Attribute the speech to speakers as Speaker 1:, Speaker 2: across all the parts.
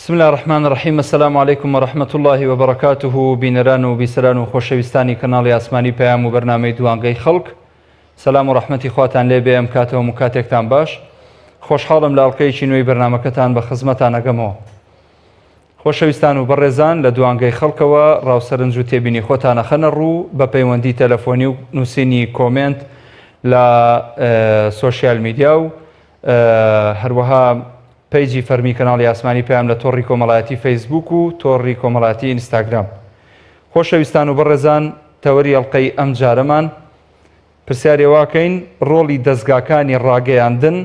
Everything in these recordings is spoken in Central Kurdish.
Speaker 1: بسم اللە الرحمن الرحیم السلام علیکم و رحمة اللە و بەرەکاته بینەران و بیسەران و خۆشەویستانی کەناڵی ئاسمانی پەیام و بەرنامەی دوانگەی خەڵک سەلام و ڕەحمەتی خواتان لێ بێ ئەم کاتەوە و کاتێکتان باش خۆشحاڵم لە ئەڵقەیەکی نوێی بەرنامەکەتان بە خزمەتان ئەگەمەوە خۆشەویستان و بەڕێزان لە دوانگەی خەڵکەوە ڕاوسەرنج و تێبینی خۆتان ئەخەنە ڕوو بە پەیوەندی تەلەفۆنی و نووسینی کۆمێنت لە سۆشیال میدیا و هەروەها پەیجی فەرمی کەناڵی ئاسمانی پەیام لە تۆڕی کۆمەڵایەتی فەیسبووک و تۆڕی کۆمەڵایەتی ئینستاگرام. خۆشەویستان و بەڕێزان تەوەری ئەڵقەی ئەم جارەمان پرسیاری ئەوەکەین ڕۆڵی دەزگاکانی ڕاگەیاندن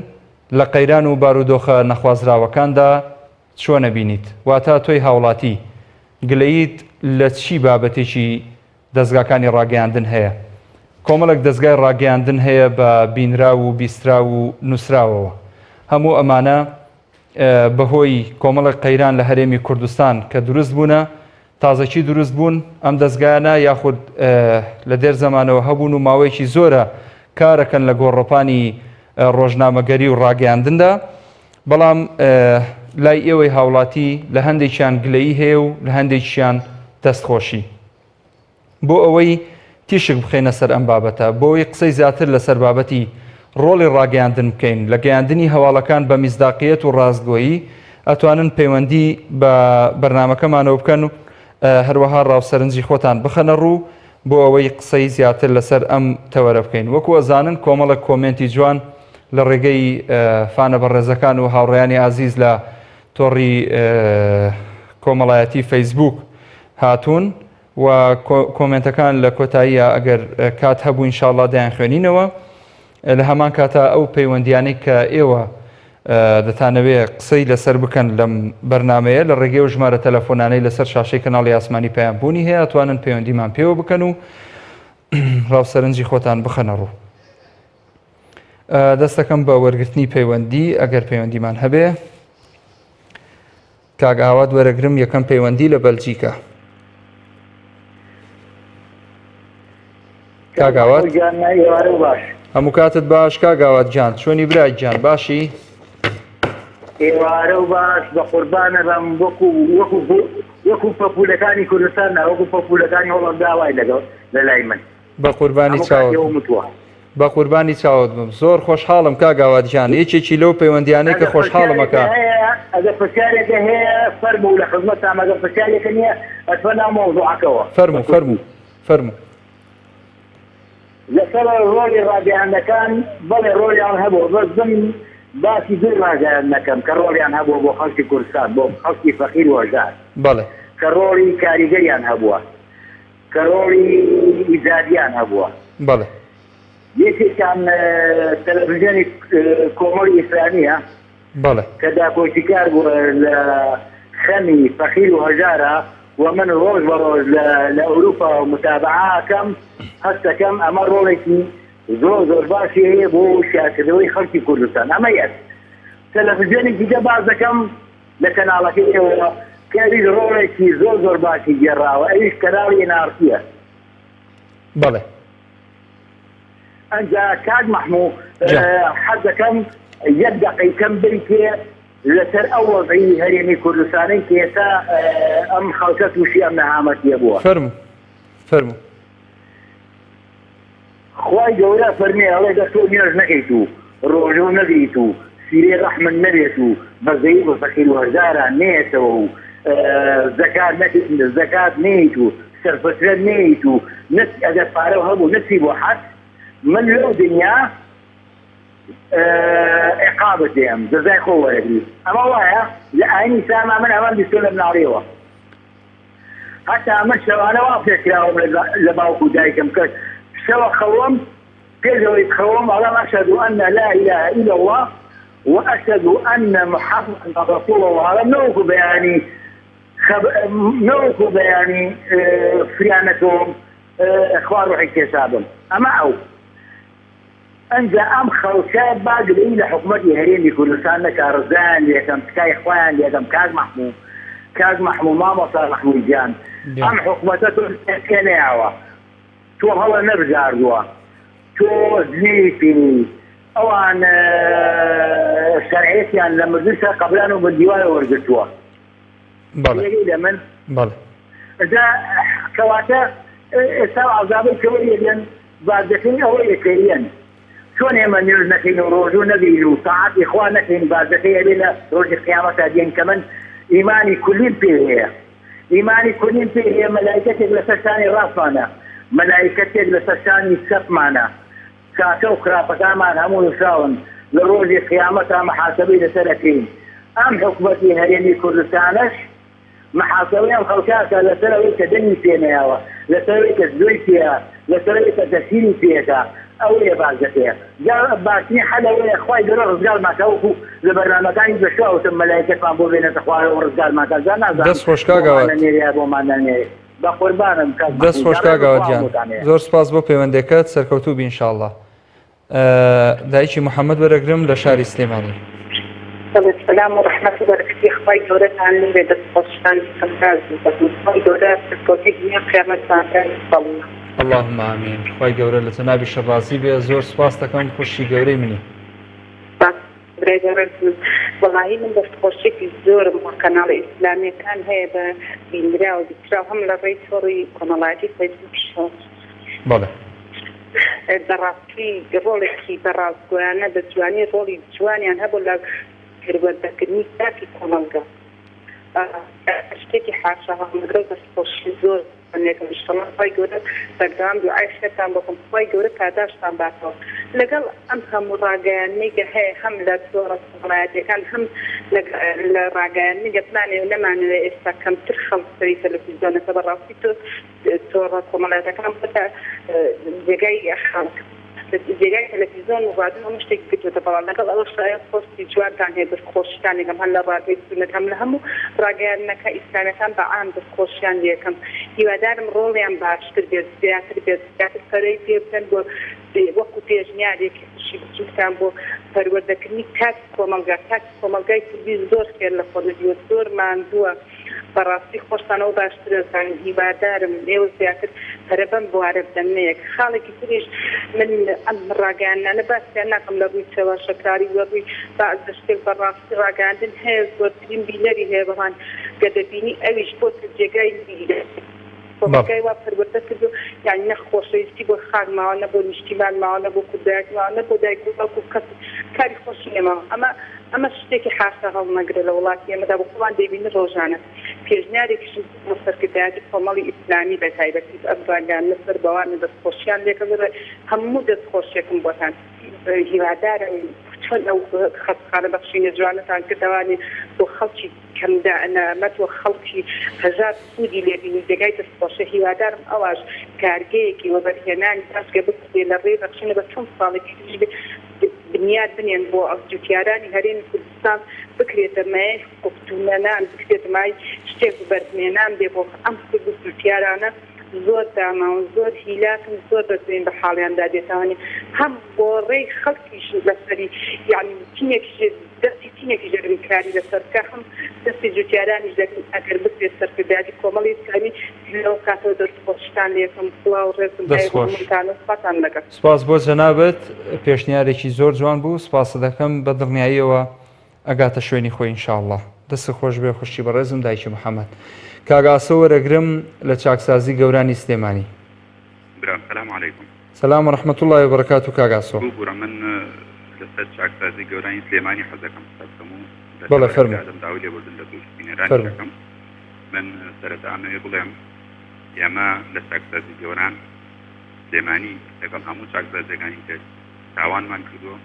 Speaker 1: لە قەیران و بارودۆخە نەخوازراوەکاندا چۆنە بینیت؟ واتا تۆی هاوڵاتی گلەییت لە چی بابەتێکی دەزگاکانی ڕاگەیاندن هەیە. کۆمەڵێک دەزگای ڕاگەیاندن هەیە بە بینراو و بیستراو و نووسراوەوە. هەموو ئەمانە بەهۆی کۆمەڵێک قەیران لە هەرێمی کوردستان کە دروست بوونە، تازەکی دروست بوون ئەم دەزگایانە یاخود لە دێر زەمانەوە هەبوون و ماوەیەکی زۆرە کارەکەن لە گۆڕەپانی ڕۆژنامەگەری و ڕاگەیاندندا، بەڵام لای ئێوەی هاوڵاتی لە هەندێکیان گلەیی هەیە و لە هەندێکیان دەستخۆشی. بۆ ئەوەی تیشک بخەینە سەر ئەم بابەتە، بۆ ئەوەی قسەی زیاتر لەسەر بابەتی ڕۆڵی ڕاگەیاندن بکەین لە گەیاندنی هەواڵەکان بە میسداقیەت و ڕاستگۆیی، ئەتوانن پەیوەندی بە بەرنامەکەمانەوە بکەن و هەروەها ڕاو سەرنجی خۆتان بخەنە ڕوو بۆ ئەوەی قسەی زیاتر لەسەر ئەم تەوەرە بکەین. وەکو ئەزانن کۆمەڵێک کۆمێنتی جوان لە ڕێگەی فانە بەڕێزەکان و هاوڕێیانی ئازیز لە تۆڕی کۆمەڵایەتی فەیسبوک هاتوون و کۆمێنتەکان لە کۆتاییە ئەگەر کات هەبوو ئینشاڵڵا دەیانخوێنینەوە لە هەمان کاتا ئەو پەیوەندیانەی کە ئێوە دەتانەوێ قسەی لەسەر بکەن لەم بەرنمەیە لە ڕێگەی و ژمارە تەلەفۆنانەی لەسەر شاشەی کەناڵی ئاسمانی پەیام بوونی هەیە توانن پەیوەندیمان پێوە بکەن و ڕاو سەرنجی خۆتان بخەنە ڕوو. دەستەکەم بە وەرگرتنی پەیوەندی ئەگەر پەیوەندیمان هەبێ کاک ئاوات وەرەگرم یەکەم پەیوەندی لە بەلجیکا کاک ئاوات هەموو کاتت باش کاک ئاوات گیان چۆنی برای گیان باشی
Speaker 2: ئێوارە و باش بە قوربانە بم وەکو وەکو وەکو پەپولەکانی کوردستان نا وەکو پەپولەکانی هۆڵەندا وای لەگەڵ لە لای من
Speaker 1: بە قوربانی چاوت بە قوربانی چاوت بم زۆر خۆشحاڵم کاک ئاوات گیان یەکێکی لەو پەیوەندیانەی کە خۆشحاڵم ئەکا.
Speaker 2: ئەگەر پرسیارێکە هەیە فەرموو لە خزمەتتام ئەگەر پرسیارێکە نییە ئەچمە ناو مەوزوعەکەوە.
Speaker 1: فەرموو فەرموو فەرموو.
Speaker 2: لەسەر ڕۆڵی ڕاگەیاندنەکان بەڵێ ڕۆڵیان هەبووە بەس من باسی دوو ڕاگەیاندن ئەکەم کە ڕۆڵیان هەبووە بۆ خەڵکی کوردستان بۆ خەڵکی فەقیر و هەژار
Speaker 1: بەڵێ.
Speaker 2: کە ڕۆڵی کاریگەریان هەبووە. کە ڕۆڵی ئیجابیان هەبووە.
Speaker 1: بەڵێ.
Speaker 2: یەکێکیان تەلەفزیۆنی کۆمەڵی ئیسلامییە.
Speaker 1: بەڵێ.
Speaker 2: کە داکۆکیکار بووە لە خەمی فەقیر و هەژارا و من ڕۆژ بە ڕۆژ لە لە ئەوروپا متابەعە ئەکەم هەست ئەکەم ئەمە ڕۆڵێکی زۆر زۆر باشی هەیە بۆ وشیارکردنەوەی خەڵکی کوردستان ئەمە یەک. تەلەفزیۆنێکی دیکە باس دەکەم لە کەناڵەکەی ئێوە کە ئەویش ڕۆڵێکی زۆر زۆر باشی گێڕاوە ئەویش کەناڵی ئێن ئاڕ تیە.
Speaker 1: بەڵێ.
Speaker 2: ئەنجا کاک مەحموو حەز دەکەم یەک دەقەی کەم بەیتێ لەسەر ئەو وەزعی هەرێمی کوردستانەی کە ئێستا ئەم خەڵکە تووشی ئەم نەهامەتیە بووە.
Speaker 1: فەرموو فەرموو.
Speaker 2: خوای گەورە فەرمی ئەڵێ گەر تۆ نوێژ نەکەیت و ڕۆژوو نەگریت و سیلەی ڕەحمت نەبێت و بەزەیی بە فەقیر و هەژارا نەیەتەوە و زەکات نەکەیت زەکات نەیەیت و سەرفترە نەیەیت و نەچی ئەگەر پارەو هەبوو نەچی بۆ حەج من لەو دنیا عیقابت دەیەم جەزای خۆ وەرەگری ئەمە وایە لە ئاینی ئیسلاما من ئەمەم بیستوە لە مناڵیەوە. هەتا من شەوانە وا فێرکراوم لە باوک و دایکم کە شەوە خەوم پێش ئەوەی بخەوم ئەڵێم ئەشهەدو ئەن لا ئیلاهە ئیلا اللە و ئەشهەدو ئەن محەممەدا ڕەسوڵ اللە ئەڵێم نەوەکو بەیانی نەوەکو بەیانی فریا نەکەوم خوا ڕۆحی کێشابم ئەمە ئەو ئەنجا ئەم خەڵکە با گلەیی لە حکومەتی هەرێمی کوردستان نەکا ڕزایان لێکەم تکای خوایان لێکەم کاک مەحموو کاک مەحموو مامۆستا مەحموو گیان ئەم حکومەتە تۆ پێ نەیاوە تۆ هەڵە نەبژاردووە تۆ زنێی پێی ئەوان شەرعیەتیان لە مردن سەر قەبران و بن دیوارە وەرگرتووە.
Speaker 1: بەڵێ.
Speaker 2: تێگەی لە من؟
Speaker 1: بەڵێ.
Speaker 2: جا کەواتە ئێستا ئەو عەزابەی کە وەریەگرن باجەکەی ئەوەیە کە یەن. چۆن ئێمە نوێژ نەکەین و ڕۆژوو نەگرین و تاعەتی خوا نەکەین باجەکەی ئەبێ لە ڕۆژی قیامەتا دێن کە من ئیمانی کولیم پێ هەیە ئیمانی کولیم پێ هەیە مەلایکەتێک لەسەر شانی ڕاستمانە مەلایکەتێک لەسەر شانی چەپمانە چاکە و خراپەکانمان هەموو نووسراون لە ڕۆژی قیامەتا محاسەبەی لەسەر ئەکەین ئەم حکومەتی هەرێمی کوردستانەش محاسەبەی ئەم خەڵکە ئەکا لەسەر ئەوەی کە دەنگی پێ نەیاوە، لەسەر ئەوەی کە گوێی پێیە، لەسەر ئەوەی کە تەسیری پێ ئەکا، ئەوەیە باشەکەیە. جا باشترین حەل ئەوەیە خوای گەورە ڕزگارمان کا وەکو لە بەرنامەکانی پێشوو وتم مەلایکەتمان بۆ بێنێتە خوارەوە و ڕزگارمان کا جا نازانم
Speaker 1: دەست خۆش کاک
Speaker 2: بۆمان
Speaker 1: ئاوات.
Speaker 2: ئەنێرێ یا بۆمان نانێرێ. بەقوربانم کاک
Speaker 1: دەست
Speaker 2: مەحمود
Speaker 1: خۆش
Speaker 2: جا
Speaker 1: کاک
Speaker 2: ڕێز و
Speaker 1: ئاوات
Speaker 2: سڵاوم
Speaker 1: گیان
Speaker 2: بۆتان هەیە.
Speaker 1: زۆر سپاس بۆ پەیوەندەکەت سەرکەوتوو بی ان شاء اللە. دایکی محەممەد وەرەگرم لە شاری سلێمانی.
Speaker 3: بەڵێ سەلام و ڕەحمەت و بەرەکەتی خوای گەورەتان لێبێ دەست خۆشتان لێکەم ڕازی بم خوای گەورە سەرکەوتوی دنیا قیامەتتان کا ان شاء اللە.
Speaker 1: اللهم آمین خوای گەورە لە جەنابیشت ڕازی بێ زۆر سوپاست دەکەم خوشکی گەورەی منی.
Speaker 3: سوپاس برای بەڕێزم وەڵاهی من دەست خۆشیەکی زۆرم بۆ کەناڵە ئیسلامیەکان هەیە بە بینراو بیستراو هەم لە ڕێی تۆڕی کۆمەڵایەتی فەیسبوکیشەوە.
Speaker 1: بەڵێ.
Speaker 3: بەڕاستی ڕۆڵێکی بە ڕاستگۆیانە بە جوانی ڕۆڵی جوانیان هەبوو لە پەروەردەکردنی تاکی کۆمەڵگە شتێکی حاشا هەڵنەگرە و دەستخۆشی زۆر لێکم ئیشەڵا خوای گەورە بەردەوام دوعای خێرتان بۆ بکەم خوای گەورە پاداشتان باتەوە لەگەڵ ئەم هەموو ڕاگەیاندنەی کە هەیە هەم لە تۆڕە کۆمەڵایەتیەکان هەم لە ڕاگەیاندنی گەر بمانەوێ و نەمانەوێ ئێستا کەمتر خەڵک سەری تەلەفیزیۆنەکە بەڕاستی تۆ تۆڕە کۆمەڵایەتەکان بۆتە جێگای خەڵک جێگای تەلەفیزۆن و ڕادیۆ هەموو شتێکی گرتووەتە بەڵام لەگەڵ ئەوەشدا ئێوە پۆستی جوانتان هەیە دەست خۆشیتان لێکەم هەم لە ڕادیۆی سوننەت هەم لە هەموو ڕاگەیاندنەکە ئیسلامیەکان بە عام دەست خۆشیان لێکەم هیوادارم ڕۆڵیان باشتر بێت زیاتر بێت زیاتر پەرەی پێ بدەن بۆ وەکو پێشنیارێکی خوشی بچوکتان بۆ پەروەردەکردنی تاکی کۆمەڵگا تاکی کۆمەڵگای کوردی زۆر خێر لە خۆ نەدیوە زۆر ماندووە بەڕاستی خۆشتان ئەوە باشتر ئەزانن هیوادارم ئێوە زیاتر پەرە بەم بوارە بدەن نەیەک خاڵێکی تریش من ئەم ڕاگەیاندنانە باسیان ناکەم لە ڕووی چەواشەکاری و ڕووی بەعزە شتێک بەڕاستی ڕاگەیاندن هەیە زۆرترین بینەری هەیە بەڵام گە دەبینی ئەویش بۆتە جێگای کۆمەڵگای وا پەروەردە کردو یانی نە خۆشەویستی بۆ خاک ماوە نە بۆ نیشتیمان ماوە نە بۆ کوردایەتی ماوە نە بۆ دایک و باوک و کەس کاری خۆشی نەماوە ئەمە ئەمە شتێکی حاشا هەڵنەگرە لە وڵاتی ئێمەدا بۆ خۆمان دەیبینین ڕۆژانە پێشنیارێکیشم بۆ سەرکردایەتی کۆمەڵی ئیسلامی بە تایبەتی ئەم ڕاگەیاندنە سەر بەوانە دەستخۆشیان لێکەم هەموو دەستخۆشیەکم بۆتان هیوادارم چۆن ئەو خەستخانە بەخشینە جوانەتان کردەوانی بۆ خەڵکی کەمدانامەت و خەڵکی هەژار سوودی لێ بینی جێگای دەستخۆشە هیوادارم ئەواش کارگەیەکی وەبەرهێنانی باش گە بکرێ لە ڕێی بەخشینە بە چەند ساڵێکی تریش بێ بنیات بنێن بۆ جوتیارانی هەرێمی کوردستان بکرێتە مایەی قوتونەنان بکرێتە مای شتێک بەرهمێنان بێ بۆ ئەم کورد و جوتیارانە زۆر داماون زۆر هیلاکن زۆر بەزەیم بە حاڵیاندا دێتەوەنی هەم بۆ ڕێی خەڵکیش لەسەری یانی تیمێکیش دەستی تیمێکیش دەگرن کاری لەسەر بکە هەم دەستی جوتیارانیش دەگرن ئەگەر بکرێت سەرکردایەتی کۆمەڵی ئیسلامی لەو کاتەوە دەست خۆشتان لێکەم سڵاو ڕێزم
Speaker 1: دەست
Speaker 3: هەیە بۆ
Speaker 1: خۆش.
Speaker 3: هەمووتان و خواتان لەگەڵ.
Speaker 1: سپاس بۆ جەنابت پێشنیارێکی زۆر جوان بوو سپاست دەکەم بە دڵنیاییەوە ئەگاتە شوێنی خۆی ان شاء اللە. دەستت خۆش بێ خوشکی بەڕێزم دایکی محمد. کاک ئاسۆ وەرەگرم لە چاکسازی گەورانی سلێمانی.
Speaker 4: برام سلام علیکم.
Speaker 1: سلام و رحمە اللە و بەرەکاتو کاک ئاسۆ.
Speaker 4: ببورە من لەسەر چاکسازی گەورانی سلێمانی حەزەکەم قسە بکەم و لە
Speaker 1: بەڵێ
Speaker 4: تەوەرەکدا
Speaker 1: فەرموو.
Speaker 4: دەم داوای لێبوردن لە توش بینەرانیش
Speaker 1: فەرموو.
Speaker 4: ئەکەم من سەرەتا ئەمەوێ بڵێم ئێمە لە چاکسازی گەوران سلێمانی لەگەڵ هەموو چاکسازیەکانی تر تاوانمان کردووە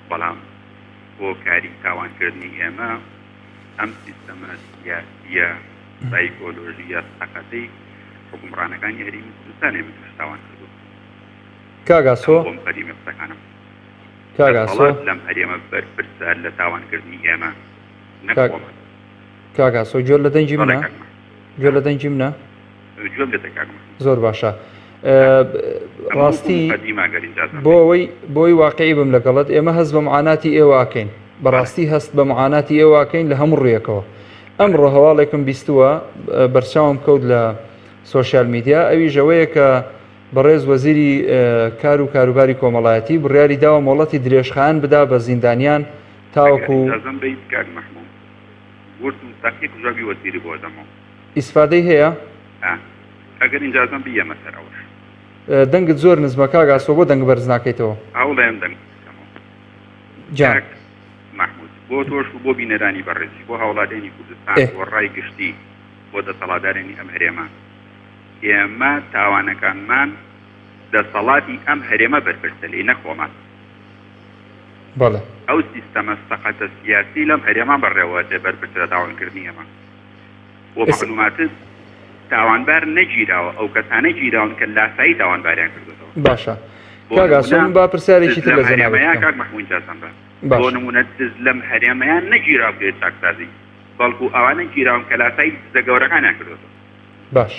Speaker 4: بەڵام هۆکاری تاوانکردنی ئێمە ئەم سیستەمە سیاسیە سایکۆلۆژیە سەقەتەی حکومڕانەکانی هەرێمی کوردستان ئێمە توش تاوان کردووە.
Speaker 1: کاک ئاسۆ
Speaker 4: بۆم قەدیمە قسەکانم.
Speaker 1: کاک ئاسۆ
Speaker 4: دەسەڵات لەم هەرێمە بەرپرسە لە تاوانکردنی ئێمە نەک
Speaker 1: کاک
Speaker 4: خۆمان.
Speaker 1: کاک ئاسۆ گوێ لە دەنگی
Speaker 4: بەڵێ
Speaker 1: منە؟
Speaker 4: کاک مەحموود.
Speaker 1: گوێ لە دەنگی منە؟
Speaker 4: گوێم لێتە کاک مەحموود.
Speaker 1: زۆر باشە ڕاستی بۆ ئەوەی بۆی واقعی بم لەگەڵت ئێمە هەست بە معاناتی ئێوە ئەکەین بەڕاستی هەست بە معاناتی ئێوە ئەکەین لە هەموو ڕوویەکەوە ئەمڕۆ هەواڵێکم بیستووە بەرچاوم کەوت لە سۆشیال میدیا ئەویش ئەوەیە کە بەڕێز وەزیری کار و کاروباری کۆمەڵایەتی بڕیاری داوە مۆڵەتی درێژخایەن بدا بە زیندانیان تاوەکو
Speaker 4: ئەگەر ئیجازەم بەیت کاک مەحموود. ورد و دەقیق جوابی وەزیری بۆ ئەدەمەوە.
Speaker 1: ئیسفادەی هەیە؟
Speaker 4: ئا ئەگەر ئینجازەم بیەمە سەر ئەوەش.
Speaker 1: دەنگت زۆر نزمە کاک ئاسۆ بۆ دەنگ بەرز ناکەیتەوە؟
Speaker 4: هەوڵێم دەنگ بکەمەوە.
Speaker 1: گیان.
Speaker 4: کاک مەحمود بۆ تۆش و بۆ بینەرانی بەڕێزیش بۆ هاوڵاتیانی کوردستان
Speaker 1: ئێ.
Speaker 4: بۆ ڕای گشتی بۆ دەسەڵاتدارانی ئەم هەرێمە ئێمە تاوانەکانمان دەسەڵاتی ئەم هەرێمە بەرپرسە لێی نەک خۆمان.
Speaker 1: بەڵێ.
Speaker 4: ئەو سیستەمە سەقەتە سیاسی لەم هەرێمە بەڕێوە ئەچێ بەرپرسە لە تاوانکردنی ئێمە. بۆ مەعلوماتت تاوانبار نەگیراوە ئەو کەسانە گیراون کە لاسایی تاوانباریان کردۆتەوە.
Speaker 1: باشە
Speaker 4: بۆ
Speaker 1: کاک ئاسۆ
Speaker 4: نمونە
Speaker 1: من با
Speaker 4: دز
Speaker 1: پرسیارێکی تر
Speaker 4: لەم
Speaker 1: لە جەنابت
Speaker 4: هەرێمەیە
Speaker 1: بکەم.
Speaker 4: کاک مەحموود ئیجازەم بە بۆ
Speaker 1: باشە.
Speaker 4: نمونە دز لەم هەرێمەیان نەگیراوە بکرێت چاکسازی بەڵکو ئەوانە گیراون کە لاسایی دزە گەورەکانیان کردۆتەوە.
Speaker 1: باش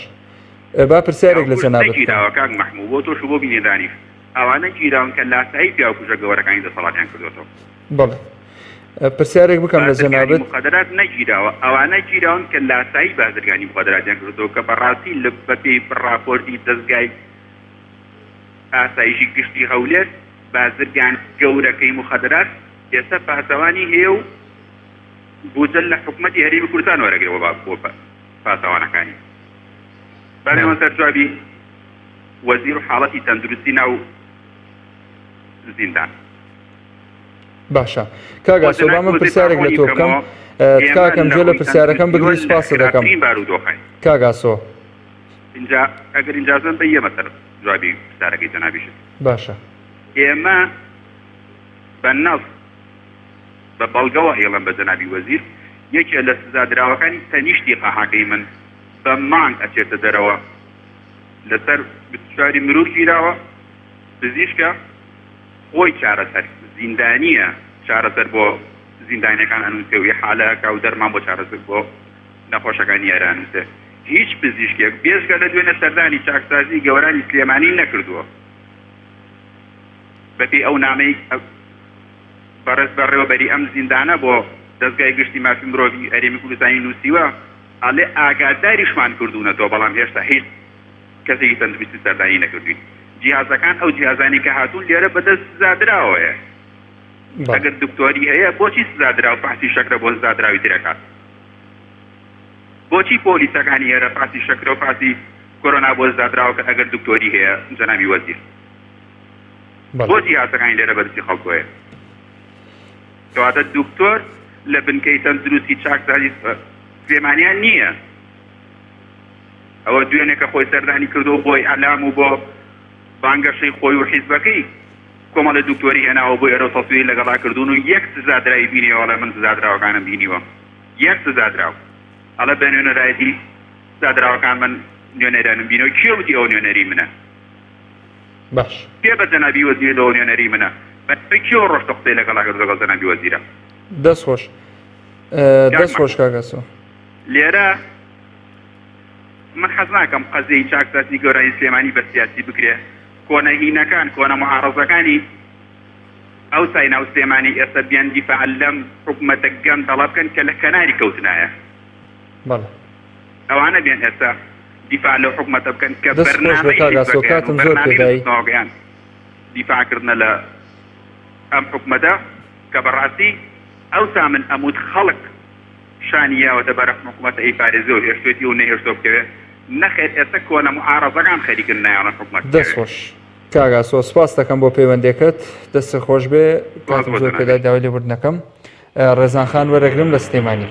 Speaker 1: با پرسیارێک لە
Speaker 4: پیاوکوژ
Speaker 1: جەنابت بکەم.
Speaker 4: نەگیراوە کاک مەحموو بۆ تۆش و بۆ بینەرانیش ئەوانە گیراون کە لاسایی پیاوکوژە گەوەرەکانی دەسەڵاتیان کردۆتەوە.
Speaker 1: بەڵێ پرسیارێک بکەم لە
Speaker 4: بازرگانی
Speaker 1: جەنابت.
Speaker 4: موخەدەرات نەگیراوە ئەوانە گیراون کە لاسایی بازرگانی موخەدەراتیان کردۆتەوە کە بەڕاستی لە بەپێی ڕاپۆرتی دەزگای ئاسایشی گشتی هەولێر بازرگان گەورەکەی موخەدەرات ئێستا پاسەوانی هەیە و بودجە لە حکومەتی هەرێمی کوردستان وەرەگرێ بۆ پاسەوانەکانی. با بێمە سەر جوابی وەزیر و حاڵەتی تەندروستی ناو زیندان.
Speaker 1: باشە کاک ئاسۆ با من پرسیارێک لە تۆ بکەم تکاکەم گوێ لە پرسیارەکەم بگری سپاست دەکەم کاک ئاسۆ.
Speaker 4: ئینجا ئەگەر ئینجازەم بە یەمە سەر جوابی پرسیارەکەی جەنابیشت.
Speaker 1: باشە.
Speaker 4: ئێمە بە نەس بە بەڵگەوە ئەیڵێم بە جەنابی وەزیر یەکێ لە سزادراوەکانی تەنیشتی قاعەکەی من بە مانگ ئەچێتە دەرەوە لەسەر 24 مرور گیراوە پزیشکە خۆی چارەسەر زیندانیە چارەسەر بۆ زیندانیەکان ئەنووسێ و ئیحالە ئەکا و دەرمان بۆ چارەسەر بۆ نەخۆشەکانی ئێرە ئەنووسێ هیچ پزیشکێک بێجگە لە دوێنێ سەردانی چاکسازی گەورانی سلێمانی نەکردووە بەپێی ئەو نامەی بەڕێز بەڕێوەبەری ئەم زیندانە بۆ دەزگای گشتی مافی مرۆڤی هەرێمی کوردستانی نووسیوە ئەڵێ ئاگاداریشمان کردوونەتەوە بەڵام هێشتا هیچ کەسێکی تەندروستی سەردانی نەکردوین جیهازەکان ئەو جیهازانی کە هاتوون لێرە بەدەست سزادراوەیە ئەگەر دکتۆری هەیە بۆچی سزادراو فەحسی شەکرە بۆ سزادراوی ترەکات بۆچی پۆلیسەکانی ئێرە فەحسی شەکرە و فەحسی کۆرۆنا بۆ سزادراوەکە ئەگەر دکتۆری هەیە جەنابی وەزیر بۆ جیهازەکانی لێرە بەدەستی خەڵکۆیە کەواتە دکتۆر لە بنکەی تەندروستی چاکسازی سلێمانیان نییە ئەوە دوێنێ کە خۆی سەردانی کردو بۆ ئیعلام و بۆ بانگەشەی خۆی و حیزبەکەی کۆمەڵی دکتۆری هێناوە بۆ ئێرە و تەسویری لەگەڵا کردوون و یەک سزادراوی بینیوە ئەڵێ من سزادراوەکانم بینیوە یەک سزادراو ئەڵێ بە نوێنەرایەتی سزادراوەکان من نوێنەرانم بینەوە کێ وتی ئەو نوێنەری منە
Speaker 1: باش.
Speaker 4: کێ بە جەنابی وەزیری لەوە نوێنەری منە بە ناوی کێوە ڕۆشتە قسەی لەگەڵا کرد لەگەڵ جەنابی وەزیرە.
Speaker 1: دەست خۆش دەست خۆش کاک ئاسۆ.
Speaker 4: لێرە من حەز ناکەم قەزیەی چاکسازی گۆرانی سلێمانی بە سیاسی بکرێ کۆنە هینەکان کۆنە معارەزەکانی ئەوسای ناو سلێمانی ئێستا بێن دیفاع لەم حکومەتە گەندەڵە بکەن کە لە کەناری کەوتنایە.
Speaker 1: بەڵێ.
Speaker 4: ئەوانە بێن ئێستا دیفاع لەو حکومەتە بکەن کە
Speaker 1: دەست خۆش بێ
Speaker 4: بەرنامەی
Speaker 1: کاک ئاسۆ
Speaker 4: حیزبەکەیان و
Speaker 1: کاتم زۆر
Speaker 4: بەرنامەی
Speaker 1: پێدای.
Speaker 4: بزوتنەوەکەیان دیفاع کردنە لە ئەم حکومەتە کە بەڕاستی ئەوسا من ئەموت خەڵک شانی یاوەتە بەر ئەم حکومەتە ئەیپارێزێ و هێشتوێتی و نەیهێشتوە بکەوێ نەخێر ئێستا کۆنە معارەزەکان خەریکن نایەڵن حکومەت
Speaker 1: دەست
Speaker 4: بکەوێ.
Speaker 1: خۆش کاک ئاسۆ سپاست دەکەم بۆ پەیوەندیەکەت دەستت خۆش بێ
Speaker 4: سپاس
Speaker 1: کاتم
Speaker 4: بۆ
Speaker 1: زۆر
Speaker 4: جەنابیش.
Speaker 1: پێدای داوای لێبوردن دەکەم. ڕێزان خان وەرەگرم لە سلێمانی.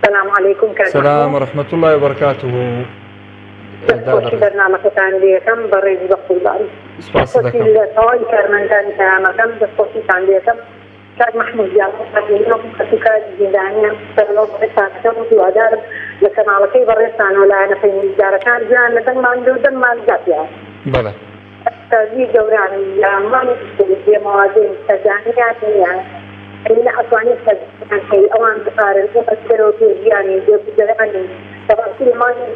Speaker 5: سلام علیکم کاک
Speaker 1: سلام
Speaker 5: مەحموود.
Speaker 1: و رحمة اللە و برکاته
Speaker 5: دەست
Speaker 1: دادە
Speaker 5: خۆشی
Speaker 1: ڕێز.
Speaker 5: بەرنامەکەتان لێکەم بەڕێزی بە قوربان.
Speaker 1: سپاست
Speaker 5: دەست خۆشی
Speaker 1: دەکەم.
Speaker 5: لە تەواوی کارمەندانی پەیامەکەم دەست خۆشیتان لێکەم کاک مەحموود گیان خۆشحاڵ وەکو کەسوکاری زیندانیان قسە لەگەڵ بەڕێزتان ئەکەم و هیوادارم لە کەناڵەکەی بەڕێزتانەوە لایەنە پەیوەندیدارەکان گوێیان لە دەنگمان بێ و دەنگمان بگات پێیان.
Speaker 1: بەڵێ.
Speaker 5: سازی گەوران لە مانگی سوور بێ مەوادەی سەردانیان نیە ئەی نە ئەتوانی سەردانیان کەی ئەوان بپارن ئێمە دەرەوە بێ ژیانین بێ گوزەرانین بەڕاستی لە مانگی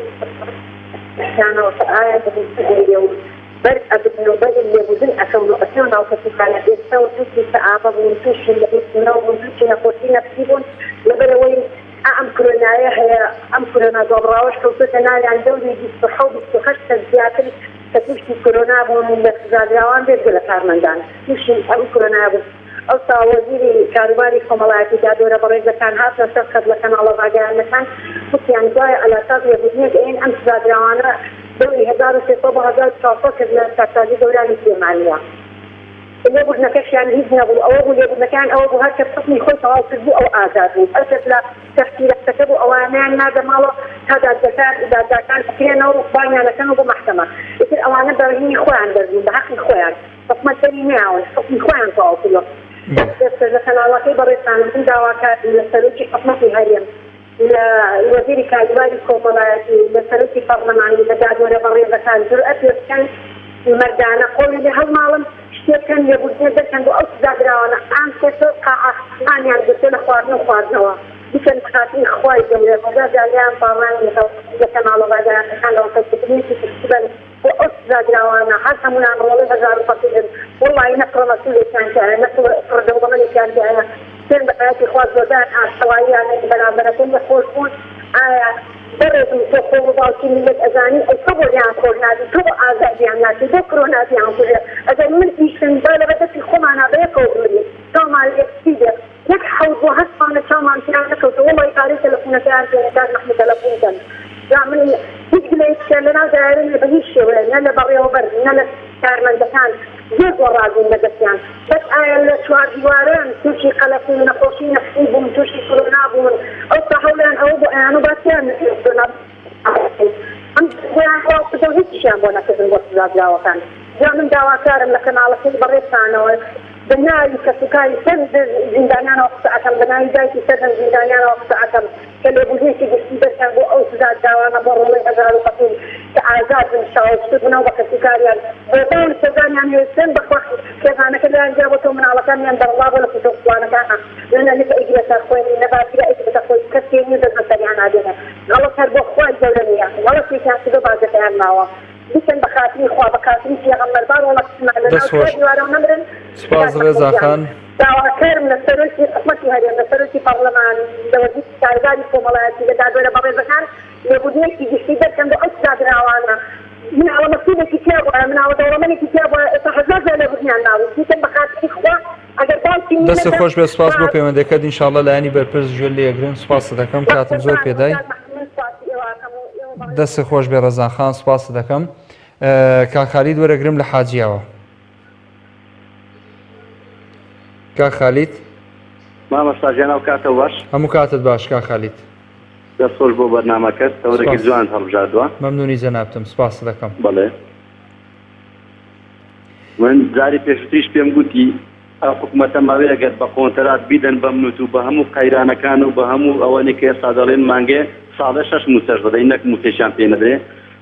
Speaker 5: شانەوە کە ئایا دەبێ و بەر ئەبن و بەر لێبوردن ئەکەون و ئەچنەوە ناو کەسوکاریان ئێستا و تووشی کەئابە بوون تووشی لەبیرچوونەوە بوون تووشی نەخۆشی نەفسی بوون لەبەرئەوەی ئا ئەم کرۆنایە هەیە ئەم کرۆنا دۆڕاوەش کەوتۆتە ناویان دەوری 27 28 کەس زیاتر کە تووشی کۆرۆنا بوون لە سزادراوان بێجگە لە کارمەندان تووشی ئەم کۆرۆنایە بوون. ئەوسا وەزیری کاروباری کۆمەڵایەتی دادوەرە بەڕێزەکان هاتنە سەر خەت لە کەناڵە ڕاگەیاندنەکان وتیان گوایە عەلاساس لێبوردنێک ئەیەن ئەم سزادراوانە دەوری 1300 بۆ 1400 کەس لە چاکسازی گەورانی سلێمانیە. لێبوردنەکەشیان هیچ نەبوو ئەوە بوو لێبوردنەکەیان ئەوە بوو هەر کەس حوکمی خۆی تەواو کردبوو ئەو ئازاد بوو هەر کەس لە تەفسیراتەکە بوو ئەوانەیان ناردە ماڵەوە تا دادگەکان دادگاکان ئەکرێنەوە و بانگیان ئەکەنەوە بۆ مەحکەمە ئیتر ئەوانە بە هینی خۆیان دەربوون بە هەقی خۆیان حکومەت دەری نەیاون حوکمی خۆیان تەواو کردوە ئێستاش لە کەناڵەکەی بەڕێزتانم من داواکارم لە سەرۆکی حکومەتی هەرێم لە وەزیری کاروباری کۆمەڵایەتی، لە سەرۆکی پەڕلەمان، لە دادوەرە بەڕێزەکان جورئەت پێ بکەن مەردانە قۆڵی لێ هەڵماڵن، شتێ بکەن لێبوردنێ دەرکەن بۆ ئەو سزادراوانە ئان سێ قاعە مانیان گرتوە لە خواردن و خواردنەوە بیکەن بە خاتری خوای گەورە هەزار جار لێیان پاڕاوینەتەوە لە کەناڵە ڕاگەیاندنەکانەوە کە لێبوردنێکی گشتی بەن. بۆ ئەو سزادراوانە هەر هەموویان ڕۆڵەی هەژار و فەقیرن وەڵڵاهی نە کوڕە مەسولێکیان تیایە نە کوڕە دەوڵەمەنێکیان تیایە سوێند بە حەیاتی خوا زۆربەیان ئاشتەواییانن بەرامبەرەکەی لێ خۆش بوون ئایا بەڕێزم تۆ خۆ بە باوکی میللەت ئەزانی ئەی تۆ بۆ لێیان خۆش نابی تۆ بۆ ئازادیان ناکەی بۆ کرۆنا بیانکوژێ ئەگەر من ئیشم با لەبەر دەستی خۆمانا بەیەکەوە بمرین چاومان لێک سپی بێ یەک حەوت بۆ هەشت مانگە چاومان پێیان نەکەوتوە وەڵای پارەی تەلەفونەکەیان پێ نە کاک مەحمود تەلەفون کەن جا من هیچ گلەیەکیان لەناو دایرە نیە بە هیچ شێوەیەک نە لە بەڕێوەبەر نە لە کارمەندەکان زۆر زۆر ڕازیم لە دەستیان بەس ئایا لە چواردیواران توشی قەلەقی و نەخۆشی نەفسی بوون توشی کۆرۆنا بوون ئەوسا هەوڵیان ئەوە بوو ئەیانو باسیان کۆرۆنا ئەم خۆیان ڕاو کردەوە هیچیشیان بۆ نەکردن بۆ سزادراوەکان جا من داواکارم لە کەناڵەکەی بەڕێزتانەوە بە ناوی کەسوکاری سەر زیندانیانەوە قسە ئەکەم بە ناوی دایکی سەرجەم زیندانیانەوە قسە ئەکەم کە لێبوردنێکی گشتی دەرکەن بۆ ئەو سزادراوانە بۆ ڕۆڵەی هەژار و فەقیر کە ئازاد بن شاوشتر بنەوە بە کەسوکاریان بۆ خێزانیان هەیە سوێند بەخوا خێزانەکە لایان جیا بۆتەوە مناڵەکانیان بەرەڵا بۆ لە کوچە و کوڵانەکانە نە نەنک ئەیگرێتە خۆی نە باپیرە ئەیگرێتە خۆی کەس پێی نیە دەست بەسەریان نابێنێ غەڵەت هەر بۆ خوای گەورە نیە غەڵەتێکیان کردوە باجەکەیان ماوە بیکەن بە خاتری خوا بە خاتری پێغەمبەر با ڕۆڵە کچمان لە
Speaker 1: دەست
Speaker 5: ناو
Speaker 1: خۆش.
Speaker 5: دیوارەوە نەمرن
Speaker 1: سوپاس
Speaker 5: بگاتە
Speaker 1: ڕێزا
Speaker 5: خۆیان
Speaker 1: خان.
Speaker 5: داواکارم لە سەرۆکی حکومەتی هەرێم لە سەرۆکی پەڕلەمان لە وەزیری کاروباری کۆمەڵایەتی لە دادوەرە بەڕێزەکان لێبوردنێکی گشتی دەرکەن بۆ ئەو سزادراوانە مناڵە مەسولێکی تیا بوایە مناڵە دەوڵەمەنێکی تیا بوایە ئێستا هەزار جار لێبوردنیان مابوو بیکەن بە خاتری خوا ئەگەر باوکی
Speaker 1: دەستت
Speaker 5: میللەتە
Speaker 1: خۆش بێت سوپاس
Speaker 5: با
Speaker 1: بۆ پەیوەندەکەت ان شاءاللە لایەنی بەرپرس گوێ لێ ئەگرن سوپاست دەکەم کاتم زۆر
Speaker 5: قوربان
Speaker 1: پێدای.
Speaker 5: کاک مەحمود من سوپاسی ئێوە ئەکەم و ئێوە بەڕێز
Speaker 1: دەستت خۆش بێ ڕەزان خان سوپاست دەکەم کاک خالید وەرەگرم لە حاجیاوە. کاک خالید.
Speaker 6: مامۆستا گیان ئەو کاتە باش.
Speaker 1: هەموو کاتت باش کاک خالید.
Speaker 6: دەست خۆش بۆ بەرنامەکەت تەوەرێکی
Speaker 1: سپاس.
Speaker 6: جوانت هەڵبژاردووە.
Speaker 1: مەمنونی جەنابتم سپاست دەکەم.
Speaker 6: بەڵێ من جاری پێشوتریش پێم گوتی ئەو حکومەتە ماوەیە ئەگەر بە قۆنتەرات بیدەن بە منوت و بە هەموو قەیرانەکان و بە هەموو ئەوەنی کە ئێستا دەڵێن مانگێ ساڵێ شەش مووچەش دەدەین نەک مووچەیشیان پێ نەدرێ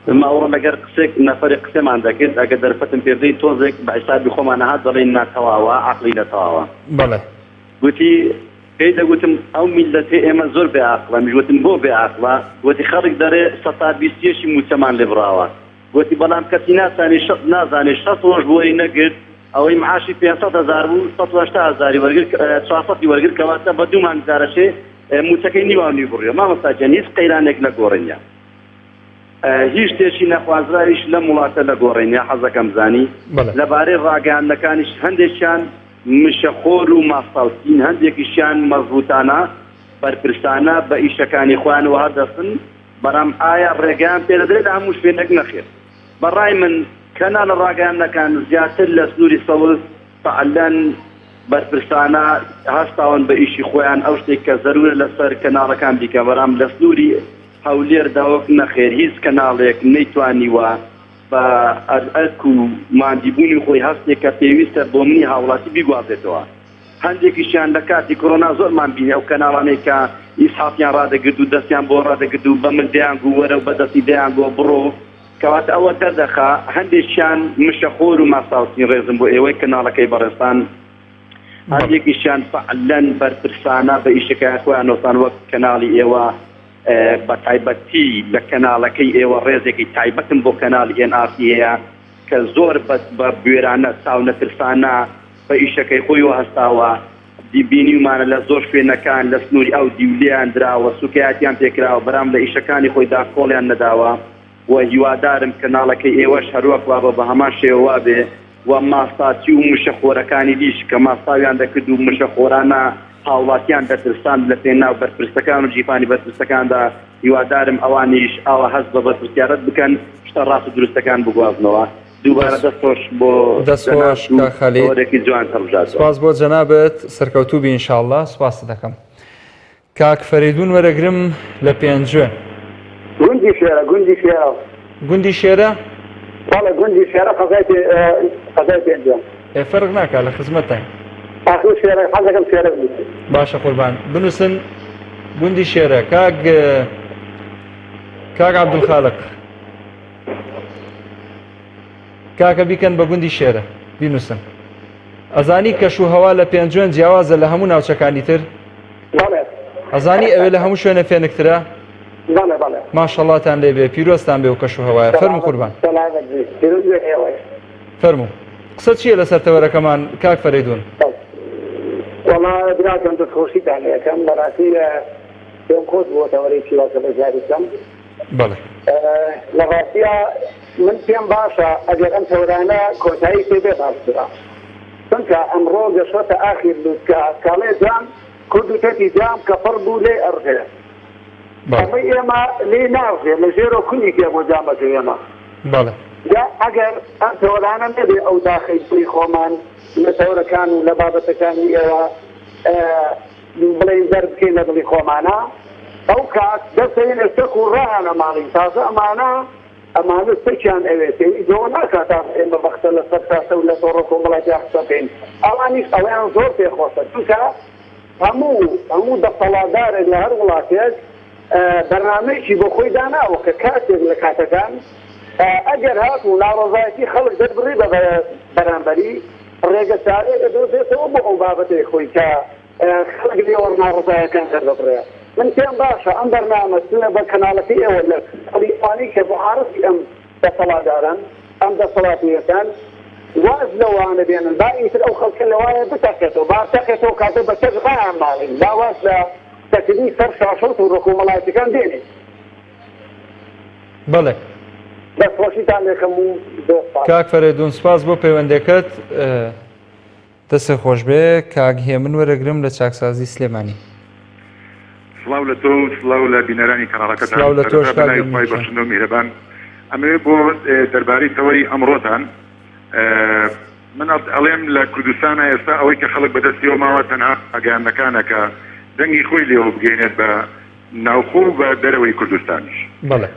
Speaker 6: ئەمە ئەوڕۆ لەگەر قسێک نەفەرێک قسەمان دەکرد ئەگەر دەرفەتم پێ بدەی تۆزێک بە حیسابی خۆمان ئەهات دەڵێین ناتەواوە عەقڵی نەتەواوە
Speaker 1: بەڵێ.
Speaker 6: گوتی پێی دەگوتم ئەو میللەتەی ئێمە زۆر بێ ئاقڵە منیش وتم بۆ بێ ئاقڵە گوتی خەڵک دەرێ سەتا 20 یەکی مووچەمان لێ بڕاوە گوتی بەڵام کەسی ناسانی نازانێ 60 ڕۆژ بۆی نەگرت ئەوەی معاشی 500 هەزار بوو 180 هەزاری وەرگر 400 وەرگر کەواتە بە دوو مانگ جارەشێ مووچەکەی نیواو نیو بڕیوە مامۆستا گیان هیچ قەیرانێک لە گۆڕێ نییە هیچ شتێکی نەخوازراویش لەم وڵاتە لە گۆڕێ نییە حەزەکەم زانی لەبارەی ڕاگەیاندنەکانیش هەندێکیان مشەخۆر و ماستاوچین، هەندێکیشیان مەزبوتانە، بەرپرسانە بە ئیشەکانی خۆیانەوە هەردەستن، بەڵام ئایا ڕێگەیان پێدەدرێت لە هەموو شوێنێک؟ نەخێر. بە ڕای من کەناڵە ڕاگەیاندنەکان زیاتر لە سنووری سەوز فعلەن بەرپرسانە هەستاون بە ئیشی خۆیان، ئەو شتێک کە زەرورە لەسەر کەناڵەکان بیکەن، بەڵام لە سنووری هەولێر دهۆک نەخێر هیچ کەناڵێک نەیتوانیوە بە ئەرک و ماندیبوونی خۆی هەستێک کە پێویستە بۆ منی هاوڵاتی بیگوازێتەوە. هەندێکیشیان لە کاتی کۆرۆنا زۆرمان بینی ئەو کەناڵانەی کە ئیسحافیان ڕادەگرت و دەستیان بۆ ڕادەگرت و بە مل دەیانگوو وەرە و بە دەستی دەیانگۆ بڕۆ. کەواتە ئەوە دەردەخا هەندێکیان مشەخۆر و ماستاوچین ڕێزم بۆ ئێوەی کەناڵەکەی بەڕێزتان هەندێکیشیان فعلەن بەرپرسانە بە ئیشەکەیان خۆیان نۆسان وەک کەناڵی ئێوە بە تایبەتی لە کەناڵەکەی ئێوە ڕێزێکی تایبەتم بۆ کەناڵی ئێن ئاڕ تی هەیە کە زۆر بە بوێرانە چاونەترسانە بە ئیشەکەی خۆیەوە هەستاوە دی بینیومانە لە زۆر شوێنەکان لە سنووری ئەو دیو لێیان دراوە سوکایەتیان پێکراوە بەرام لە ئیشەکانی خۆیدا کۆڵیان نەداوە و هیوادارم کەناڵەکەی ئێوەش هەروەک وابە بە هەمان شێوە وابێ. و ماستاچی و مشەخۆرەکانی دیش کە ماستاویان دەکرد و مشەخۆرانە هاوڵاتیان دەترساند لە پێناو بەرپرسەکان و گیرفانی بەرپرسەکاندا، هیوادارم ئەوانیش ئاوا هەست بە بەرپرسیارەت بکەن شتە ڕاست و دروستەکان بگوازنەوە. دووبارە دەست خۆش بۆ
Speaker 1: دەست خۆش
Speaker 6: جەنابت و
Speaker 1: کاک خالید.
Speaker 6: تەوەرێکی جوانت هەڵبژاردووە.
Speaker 1: سپاس بۆ جەنابت سەرکەوتوو بی ان شاء اللە سپاست دەکەم. کاک فەرەیدون وەرەگرم لە پێنجوێن.
Speaker 2: گوندی شێرە گوندی شێرە.
Speaker 1: گوندی شێرە؟
Speaker 2: بەڵێ گوندی شێرە قەزای پێ قەزای پێنجوێن.
Speaker 1: ئێ فەرق ناکا لە خزمەتتاین.
Speaker 2: ئاخر شێرە حەزەکەم شێرە بنووسم.
Speaker 1: باشە قوربان بنووسن گوندی شێرە کاک کاک عەبدولخالق کاکە بیکەن بە گوندی شێرە بینووسن ئەزانی کەش و هەوا لە پێنجوێن جیاوازە لە هەموو ناوچەکانی تر؟
Speaker 2: بەڵێ.
Speaker 1: ئەزانی ئەوێ لە هەموو شوێنە فێنکترە؟
Speaker 2: بەڵێ بەڵێ.
Speaker 1: ماشەڵاتان لێ بێ پیرۆزتان بێ و کەش و هەوایە فەرموو قوربان.
Speaker 2: سەلامەت بی پیرۆز بێ ئێوەش.
Speaker 1: فەرموو قسە چییە لەسەر تەوەرەکەمان کاک فەرەیدون؟
Speaker 2: وەڵا براکەم دەستخۆشیتان لێکەم بەڕاستی پێم خۆش بووە تەوەرەی وا کە بەشداری بکەم.
Speaker 1: بەڵێ.
Speaker 2: لە ڕاستیا من پێم باشە ئەگەر ئەم تەورانە کۆتایی پێ بێ باشترە چونکە ئەمڕۆ گەشتۆتە ئاخیر لوتکە کاڵێ جام کورد وتەتی جام کە پڕ بوو لێی ئەڕژێ ئەمەی ئێمە لێی ناڕژێ لە ژێرەوە کونی تێ بۆ جامەکەی ئێمە
Speaker 1: بەڵێ.
Speaker 2: جا ئەگەر ئەم تەوەرانە نەبێ ئەو داخەی دڵی خۆمان لە تەورەکان و لە بابەتەکانی ئێوە بڵێین دەربکەین لە دڵی خۆمانا ئەو کات دەست ئەینە چەک و ڕایان ئەماڵین تازە ئەمانە ئەمانە چەکیان ئەوێ پێویست بەوە ناکا تازە ئێمە بە قسە لەسەر شاشە و لە تۆڕە کۆمەڵایەتیا قسە بکەین ئەوانیش ئەوەیان زۆر پێ خۆشە چونکە هەموو هەموو دەسەڵاتدارێک لە هەر وڵاتێک بەرنامەیەکی بۆ خۆی داناوە کە کاتێک لە کاتەکان ئەگەر هاتوو ناڕەزایەتی خەڵک دەربڕی بە بەرامبەری ڕێگە چارەیەک ئەدۆزێتەوە بۆ ئەو بابەتەی خۆی کە خەڵک لێوە ناڕەزایەکان دەردەبڕێ. من پێم باشە ئەم بەرنامە چونە بە کەناڵەکەی ئێوە لە کەناڵی ئەوانەی کە موعارزی ئەم دەسەڵاتدارەن، ئەم دەسەڵاتییەکان واز لەوانە بێنن با ئیتر ئەو خەڵکە لەوایە بتەقێتەوە، با بتەقێتەوە کاتێ بە چەک ڕایان ماڵین، با واز لە قسەکردنی سەر شاشە و تۆڕە کۆمەڵایەتیەکان بێنین.
Speaker 1: بەڵێ.
Speaker 2: دەست خۆشیتان لێکەم و زۆر سپاس.
Speaker 1: کاک فەرەیدون سپاس بۆ پەیوەندەکەت. دەستت خۆش بێ کاک هێمن وەرەگرم لە چاکسازی سلێمانی.
Speaker 4: سڵاو لە تۆ و سڵاو لە بینەرانی کەناڵەکەتان.
Speaker 1: سڵاو لە تۆش
Speaker 4: سەرەتا
Speaker 1: کاک
Speaker 4: بەناوی
Speaker 1: هێمن
Speaker 4: خوای
Speaker 1: گیان.
Speaker 4: بەخشندە و میهرەبان ئەمەوێ بۆ دەربارەی تەوەری ئەمڕۆتان من ئەڵێم لە کوردستانا ئێستا ئەوەی کە خەڵک بەدەستیەوە ماوە تەنها ڕاگەیاندنەکانە کە دەنگی خۆی لێوە بگەینێت بە ناوخۆ و بە دەرەوەی کوردستانیش.
Speaker 1: بەڵێ.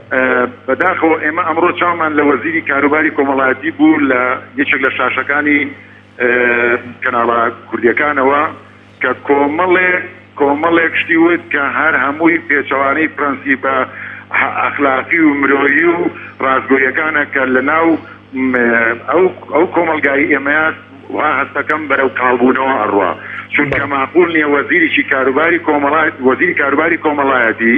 Speaker 4: بەداخەوە ئێمە ئەمڕۆ چاومان لە وەزیری کاروباری کۆمەڵایەتی بوو لە یەکێک لە شاشەکانی کەناڵە کوردیەکانەوە کە کۆمەڵێک کۆمەڵێک شتی وت کە هەر هەمووی پێچەوانەی پرەنسیپە ئەخلاقی و مرۆیی و ڕاستگۆیەکانە کە لە ناو ئەو ئەو کۆمەڵگای ئێمەیە وا هەستەکەم بەرەو کاڵبوونەوە ئەڕوا چونکە ماقول نییە وەزیریی کاروباری کۆمەڵای وەزیری کاروباری کۆمەڵایەتی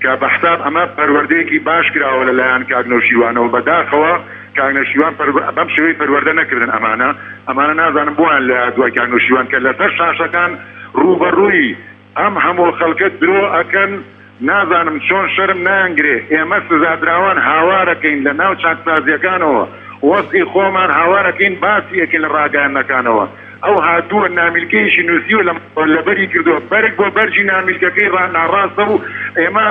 Speaker 4: کە بە حساب ئەمە پەروەردەیەکی باش کراوە لە لایەن کاک نەوشیروانەوە بەداخەوە کاک نەوشیروان بەم شێوەی پەروەردە نەکردن ئەمانە ئەمانە نازانم بۆیان لە دوای کاک نەوشیروان کە لەسەر شاشەکان ڕووبەڕووی ئەم هەموو خەڵکە درۆ ئەکەن نازانم چۆن شەرم نایانگرێ ئێمە سزادراوان هاوارەکەین لە ناو چاکسازیەکانەوە وەزعی خۆمان هاوارەکەین باسی ئەکەین لە ڕاگەیاندنەکانەوە ئەو هاتووە نامیلکەیەکی نووسیوە لە لەبەری کردووە بەرگ بۆ بەرگی نامیلکەکەی ڕا ناڕاستە و ئێمە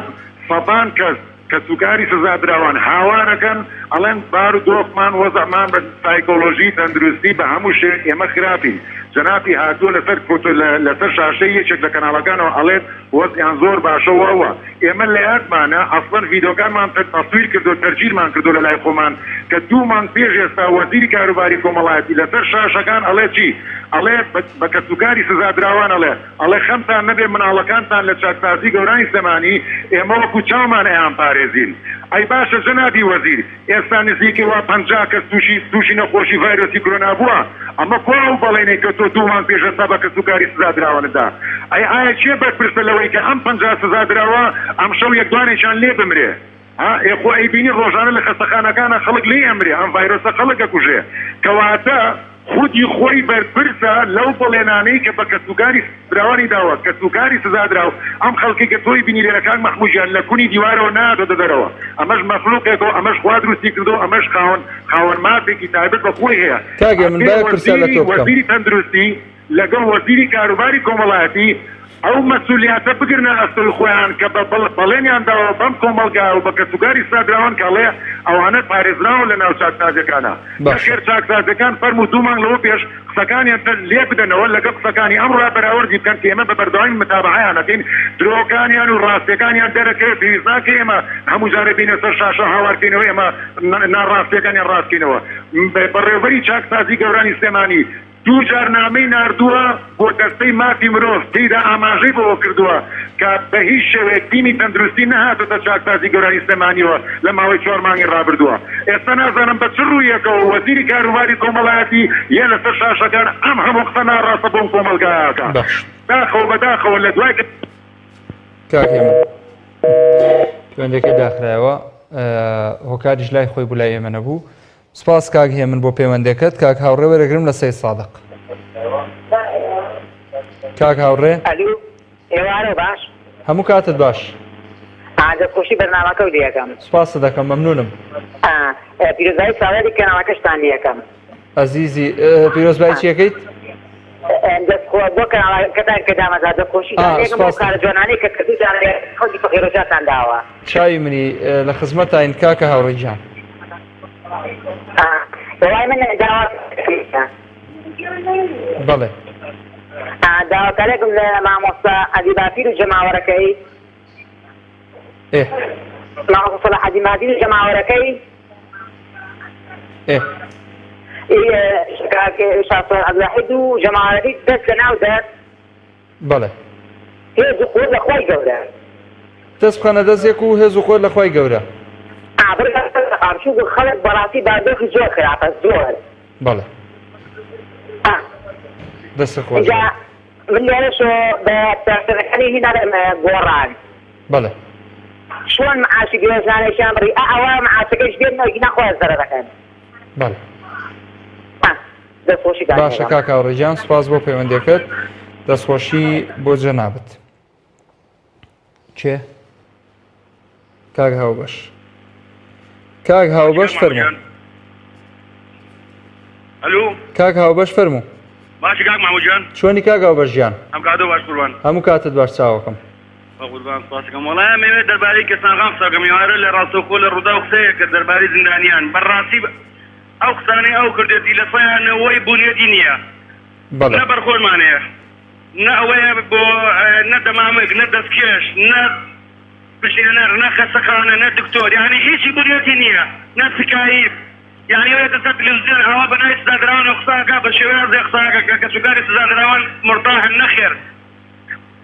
Speaker 4: سەدان کەس کەسوکاری سزادراوان هاوارەکەن ئەڵێن بارو دۆخمان وەزعمان بە سایکۆلۆژی تەندروستی بە هەموو شێ ئێمە خراپین جەنابی هاتووە لەسەر کۆتۆ لەسەر شاشەی یەکێک لە کەناڵەکانەوە ئەڵێت وەزعیان زۆر باشە و ئەوە ئێمە لە یادمانە ئەسڵەن ڤیدۆکانمان تەسویر کردو تەرجیلمان کردو لەلای خۆمان کە دوو مانگ پێش ئێستا وەزیری کاروباری کۆمەڵایەتی لەسەر شاشەکان ئەڵێ چی ئەڵێ بە کەسوکاری سزادراوان ئەڵێ ئەڵێ خەمتان نەبێ مناڵەکانتان لە چاکسازی گەورانی سلێمانی ئێمە وەکو چاومان ئەیانپارێزین ئەی باشە جەنابی وەزیر ئێستا نزیکەی وا 50 کەس تووشی تووشی نەخۆشی ڤایرۆسی کرۆنا بووە ئەمە کوا ئەو بەڵێنەی کە تۆ دوو مانگ پێش ئێستا بە کەسوکاری سزادراوانت دا ئەی ئایا کێ بەرپرسە لەوەی کە ئەم 50 سزادراوە ئەمشەو یەک دوانێکیان لێ بمرێ ها ئێ خۆ ئەیبینی ڕۆژانە لە خەستەخانەکانا خەڵک لێی ئەمرێ ئەم ڤایرۆسە خەڵک ئەکوژێ کەواتە.
Speaker 7: خودی خۆی بەرپرسە لەو بەڵێنانەی کە بە کەسوکاری سزادراوانی داوە، کەسوکاری سزادراو، ئەم خەڵکەی کە تۆی بینی لێرە کاک مەحموود گیان لە کونی دیوارەوە نەهاتۆتە دەرەوە، ئەمەش مەخلوقێکە و ئەمەش خوا دروستی کردووە و ئەمەش خاوەن خاوەن مافێکی تایبەت بە خۆی هەیە.
Speaker 1: کاک هێمن
Speaker 7: ئەبێ
Speaker 1: با یەک پرسیار لە
Speaker 7: وەزیری
Speaker 1: تۆ بکەم.
Speaker 7: وەزیری تەندروستی لەگەڵ وەزیری کاروباری کۆمەڵایەتی ئەو مەسولیاتە بگرنە ئەستۆی خۆیان کە بە بەڵێنیان داوە بەم کۆمەڵگا و بە کەسوکاری سزادراوان کە ئەڵێ ئەوانە پارێزراون لە ناو چاکسازیەکانا.
Speaker 1: باشە.
Speaker 7: نەخێر چاکسازیەکان فەرموو دوو مانگ لەوە پێش قسەکانیان تە لێ بدەنەوە لەگەڵ قسەکانی ئەمڕۆیا بەراوردی بکەن کە ئێمە بە بەردەوامی متابەعەیان ئەکەین درۆکانیان و ڕاستیەکانیان دەرەکەوێ پێویست ناکەی ئێمە هەموو جارێ بینە سەر شاشە هاوار کەینەوە ئێمە ناڕاستیەکانیان ڕاست کەینەوە. بەڕێوبەری چاکسازی گەورانی سلێمانی دووجار نامەی ناردووە بۆ دەستەی مافی مرۆڤ، تێیدا ئاماژەی بەوە کردووە کە بە هیچ شێوەیەک تیمی تەندروستی نەهاتۆتە چاکسازی گەورانی سلێمانییەوە لە ماوەی چوار مانگی ڕابردووە. ئێستا نازانم بە چ ڕوویەکەوە وەزیری کاروباری کۆمەڵایەتی یە لەسەر شاشەکان ئەم هەموو قسە ناڕاستە بۆم کۆمەڵگایە ئەکا.
Speaker 1: باش.
Speaker 7: داخەوە بەداخەوە لە دوای.
Speaker 1: کاک هێمن پەیوەندەکەی داخرایەوە هۆکاریش لای خۆی بوو لای ئێمە نەبوو. سپاس کاک هێمن بۆ پەیوەندەکەت کاک هاوڕێ وەرەگرم لە سەید سادق کاک هاوڕێ
Speaker 2: ئەلو ئێوارە باش
Speaker 1: هەموو کاتت باش
Speaker 2: دەستخۆشی بەرنامەکە و لەکەم
Speaker 1: سپاست دەکەم مەمنونم
Speaker 2: پیرۆزبایی ساڵیادی کەناڵەکەشتان لەکەم
Speaker 1: ئەزیزی پیرۆزبایی چیەکەیت
Speaker 2: بۆ کەناڵەکەتان کە دامەزرا دەستخۆشی لەکەم بۆ کارە جوانانەی کە کردوتان خەڵکی فەقیرۆژاتان داوە
Speaker 1: چاوی منی لە خزمەتاین کاکە هاوڕێ گیان
Speaker 2: وەڵای من داوا
Speaker 1: بەڵێ
Speaker 2: داواکارێکم لە مامۆستا عەلی باپیر و جەماوەرەکەی
Speaker 1: ئێ
Speaker 2: مامۆستا سەلاحەدین باپیر و جەماوەرەکەی
Speaker 1: ئێ
Speaker 2: کاک شاسوار عەبدولواحید و جەماوەرەکەی دەست لە ناو دەست
Speaker 1: بەڵێ.
Speaker 2: هێز و قوەت لە خوای گەورە.
Speaker 1: دەست بخەنە دەست یەک و هێز و قوەت لە خوای گەورە.
Speaker 2: ئا بڕ چونکە خەڵک بەڕاستی بارودۆخی زۆر خراپە زۆر.
Speaker 1: بەڵێ.
Speaker 2: ئا.
Speaker 1: دەستت خۆش
Speaker 2: ئینجا
Speaker 1: بێت.
Speaker 2: من لێرەشەوە بە پرسەکانی هی ناڵێم گۆڕان.
Speaker 1: بەڵێ.
Speaker 2: چۆن معاشی بێوەژنانێکیان بڕی ئا ئەوە معاشەکەیش بێنن ئەگینا خۆیان زەرەر ئەکەن.
Speaker 1: بەڵێ.
Speaker 2: ئا. دەستخۆشیتان
Speaker 1: باشە
Speaker 2: لێکەم.
Speaker 1: کاک هاوڕێ گیان سوپاس بۆ پەیوەندیەکەت دەستخۆشی بۆ جەنابت کێ کاک هاوبەش کاک هاوبەش فەرموو
Speaker 8: ئەلو
Speaker 1: کاک هاوبەش فەرموو
Speaker 8: باشی کاک مامو گیان
Speaker 1: چۆنی کاک هاوبەش گیان
Speaker 8: ئەم کاتە باش قوربان
Speaker 1: هەموو کاتت باش چاوەکەم
Speaker 8: بە قوربان سپاسەکەم وەڵای ئەمەوێت دەربارەی کەسانخان قسە بکەم ئێوارە لە ڕاستەوخۆ لە ڕووداو قسەیەک کرد دەربارەی زیندانیان بەڕاستی ئەو قسانەی ئەو کردێتی لە سەیا نەوەی بونیەتی نیە
Speaker 1: بەڵێ.
Speaker 8: نە بەرخۆرمان هەیە نە ئەوەیە بۆ نە دەمامک نە دەستکێش نە پشێنەر نە خەستەخانە نە دکتۆر یانی هیچی بونیەتی نیە نە سکایب یانی ئەوێتە سەر تلفزیۆن ئاوا بە ناوی سزادراوانەوە قسە ئەکا بە شێوازێ قسە ئەکا کە کەسوکاری سزادراوان مورتاحن نەخێر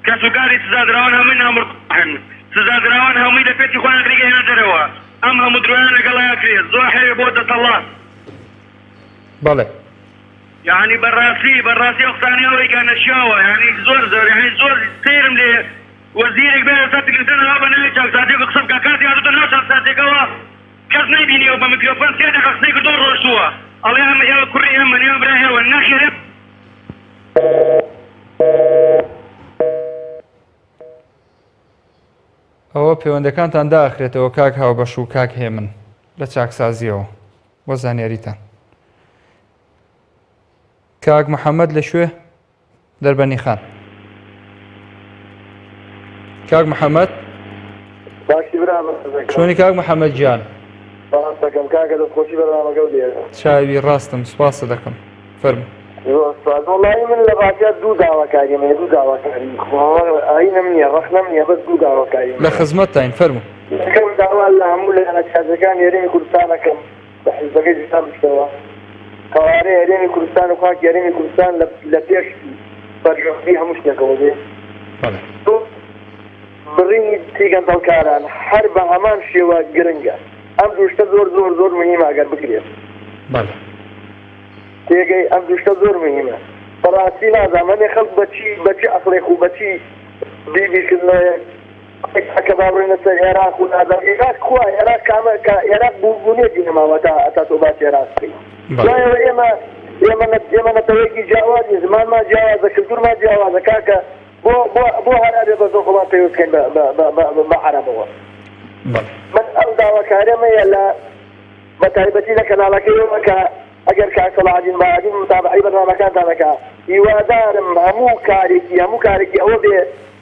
Speaker 8: کەسوکاری سزادراوان هەمووی نامورتاحن سزادراوان هەمووی لە پێتی خۆیان خەریکە هێنە دەرەوە ئەم هەموو درۆیان لەگەڵا ئەکرێ زۆر حەیە بۆ دەسەڵات.
Speaker 1: بەڵێ.
Speaker 8: یانی بەڕاستی بەڕاستی ئەو قسانەی ئەو ڕیکا نەشیاوە یانی زۆر زۆر یانی زۆر سەیرم لێ وەزیرێک بێ لەسەر تلفزیۆن ئەوە بە ناوی چاکسازیەکە قسە بکا کاتی هاتۆتە ناو چاکسازیەکەوە کەس نەیبینیوە بە میکرۆفۆن سێ دەقە قسەی کردووە ڕۆشتووە ئەڵێ ئەم ئێوە کوڕی ئێمەن ئێوە برای ئێوەن نەخێر
Speaker 1: ئەوە پەیوەندەکانتان داخرێتەوە کاک هاوبەش و کاک هێمن لە چاکسازیەوە بۆ زانیاریتان کاک محەممەد لە کوێ دەربەنی خان کاک محەممەد چۆنی کاک محەممەد گیان چاوی ڕاستم سپاست دەکەم فەرموو.
Speaker 9: زۆر سوپاس وەڵایی من لە ڕاستیا دوو داواکاریم هەیە دوو داواکاری ئاینم نییە ڕەخنەم نییە بەس دوو داواکاریم
Speaker 1: لە خزمەتتاین فەرموو.
Speaker 9: یەکەم داوا لە هەموو لایەنە سیاسیەکانی هەرێمی کوردستان ئەکەم بە حیزبەکەی جیا بچنەوە قەوارەی هەرێمی کوردستان و خاکی هەرێمی کوردستان لە پێش بەرژەوەندی هەموو شتێکەوە بێ.
Speaker 1: بەڵێ.
Speaker 9: بڕینی دەستی گەندەڵکاران هەر بە هەمان شێوە گرنگە. ئەم دوو شتە زۆر زۆر زۆر مهیمە ئەگەر بکرێت.
Speaker 1: بەڵێ.
Speaker 9: تێگەی ئەم دوو شتە زۆر مهیمە. بەڕاستی نازانم هەنێ خەڵک بە چی بە چ ئەقڵێک و بە چی بی بیرکردنەوەیەک کە با بڕۆینە سەر ئێراق و نازانم ئێراق کوا ئێراق کامە کە ئێراق بوو بوونیەتی نەماوە تا هەتا تۆ باسی ئێراق بکەی.
Speaker 1: بەڵێ.
Speaker 9: دوایەوە ئێمە. ئێمە ئێمە نەتەوەیەکی جیاوازین زمانمان جیاوازە کلتورمان جیاوازە کاکە بۆ بۆ بۆ هەر ئەبێ بە زۆر خۆمان پەیوەست بکەین بە بە بە بە بە عەرەبەوە
Speaker 1: بەڵێ.
Speaker 9: من ئەو داواکاریەم هەیە لە بە تایبەتی لە کەناڵەکەیەوە کە ئەگەر کاک سەڵاحەدین بەهادین متابەعەی بەرنامەکانتان ئەکا هیوادارم هەموو کارێکی هەموو کارێکی ئەوە بێ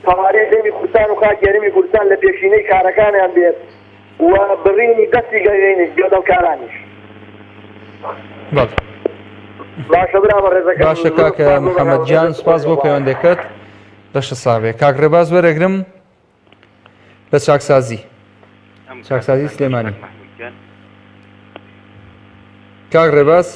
Speaker 9: قەوارەی هەرێمی کوردستان و خاکی هەرێمی کوردستان لە پێشینەی کارەکانیان بێت و بڕینی دەستی گەندەڵکارانیش.
Speaker 1: بەڵێ.
Speaker 9: باشە برا بەڕێزەکەم
Speaker 1: باشە
Speaker 9: زۆر
Speaker 1: کاکە
Speaker 9: سوپاس بۆ
Speaker 1: محەممەد
Speaker 9: بەرنامەکەت
Speaker 1: گیان
Speaker 9: دەستت
Speaker 1: سوپاس
Speaker 9: خۆش
Speaker 1: بۆ
Speaker 9: بێ.
Speaker 1: پەیوەندەکەت لەشت ساغ بێ کاک ڕێباز وەرەگرم لە چاکسازی
Speaker 4: ئەم کاتەتان
Speaker 1: چاکسازی
Speaker 4: باش
Speaker 1: سلێمانی
Speaker 4: کاک مەحمود گیان.
Speaker 1: کاک ڕێباز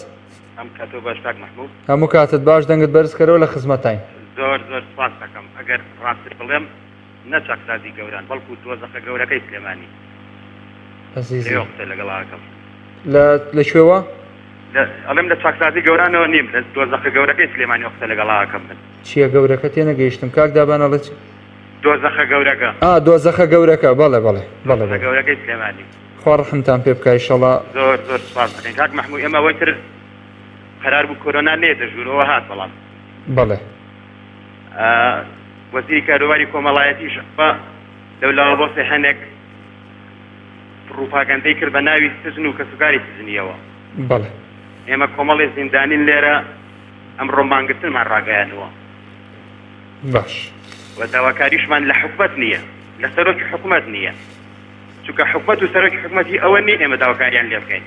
Speaker 4: ئەم کاتەو باش کاک مەحمود.
Speaker 1: هەموو کاتت باش دەنگت بەرز کەرەوە لە خزمەتاین.
Speaker 4: زۆر زۆر سوپاست ئەکەم ئەگەر ڕاستت بڵێم نە چاکسازی گەوران بەڵکو دۆزەخە گەورەکەی سلێمانی
Speaker 1: ئەزیزی.
Speaker 4: لەوێ قسە لەگەڵا ئەکەم.
Speaker 1: لە لە کوێوە؟
Speaker 4: لە ئەڵێم لە چاکسازی گەورانەوە نیم لە دۆزەخە گەورەکەی سلێمانیەوە قسە لەگەڵا ئەکەم من.
Speaker 1: چیە گەورەکە تێنەگەیشتم کاک دابان ئەڵێ چ؟
Speaker 4: دۆزەخە گەورەکە.
Speaker 1: ئا دۆزەخە گەورەکە بەڵێ بەڵێ بەڵێ
Speaker 4: دۆزەخە
Speaker 1: بەڵێ.
Speaker 4: گەورەکەی سلێمانی.
Speaker 1: خوا ڕەحمتان پێ بکا ئیشەڵا.
Speaker 4: زۆر زۆر سوپاس دەکەین کاک مەحموو ئێمە ئەوەی تر قەرار بوو کۆرۆنا نەیەتە ژوورەوە هات بەڵام.
Speaker 1: بەڵێ.
Speaker 4: وەزیری کاروباری کۆمەڵایەتیش ئەوە لەولاوە بۆ سێهەنێک پڕوپاگەندەی کرد بە ناوی سجن و کەسوکاری سجنیەوە.
Speaker 1: بەڵێ.
Speaker 4: ئێمە کۆمەڵێ زیندانین لێرە ئەمڕۆ مانگرتنمان ڕاگەیانووە.
Speaker 1: باش.
Speaker 4: و داواکاریشمان لە حکومەت نییە، لە سەرۆکی حکومەت نییە. چونکە حکومەت و سەرۆکی حکومەت هی ئەوە نییە ئێمە داواکاریان لێ بکەین.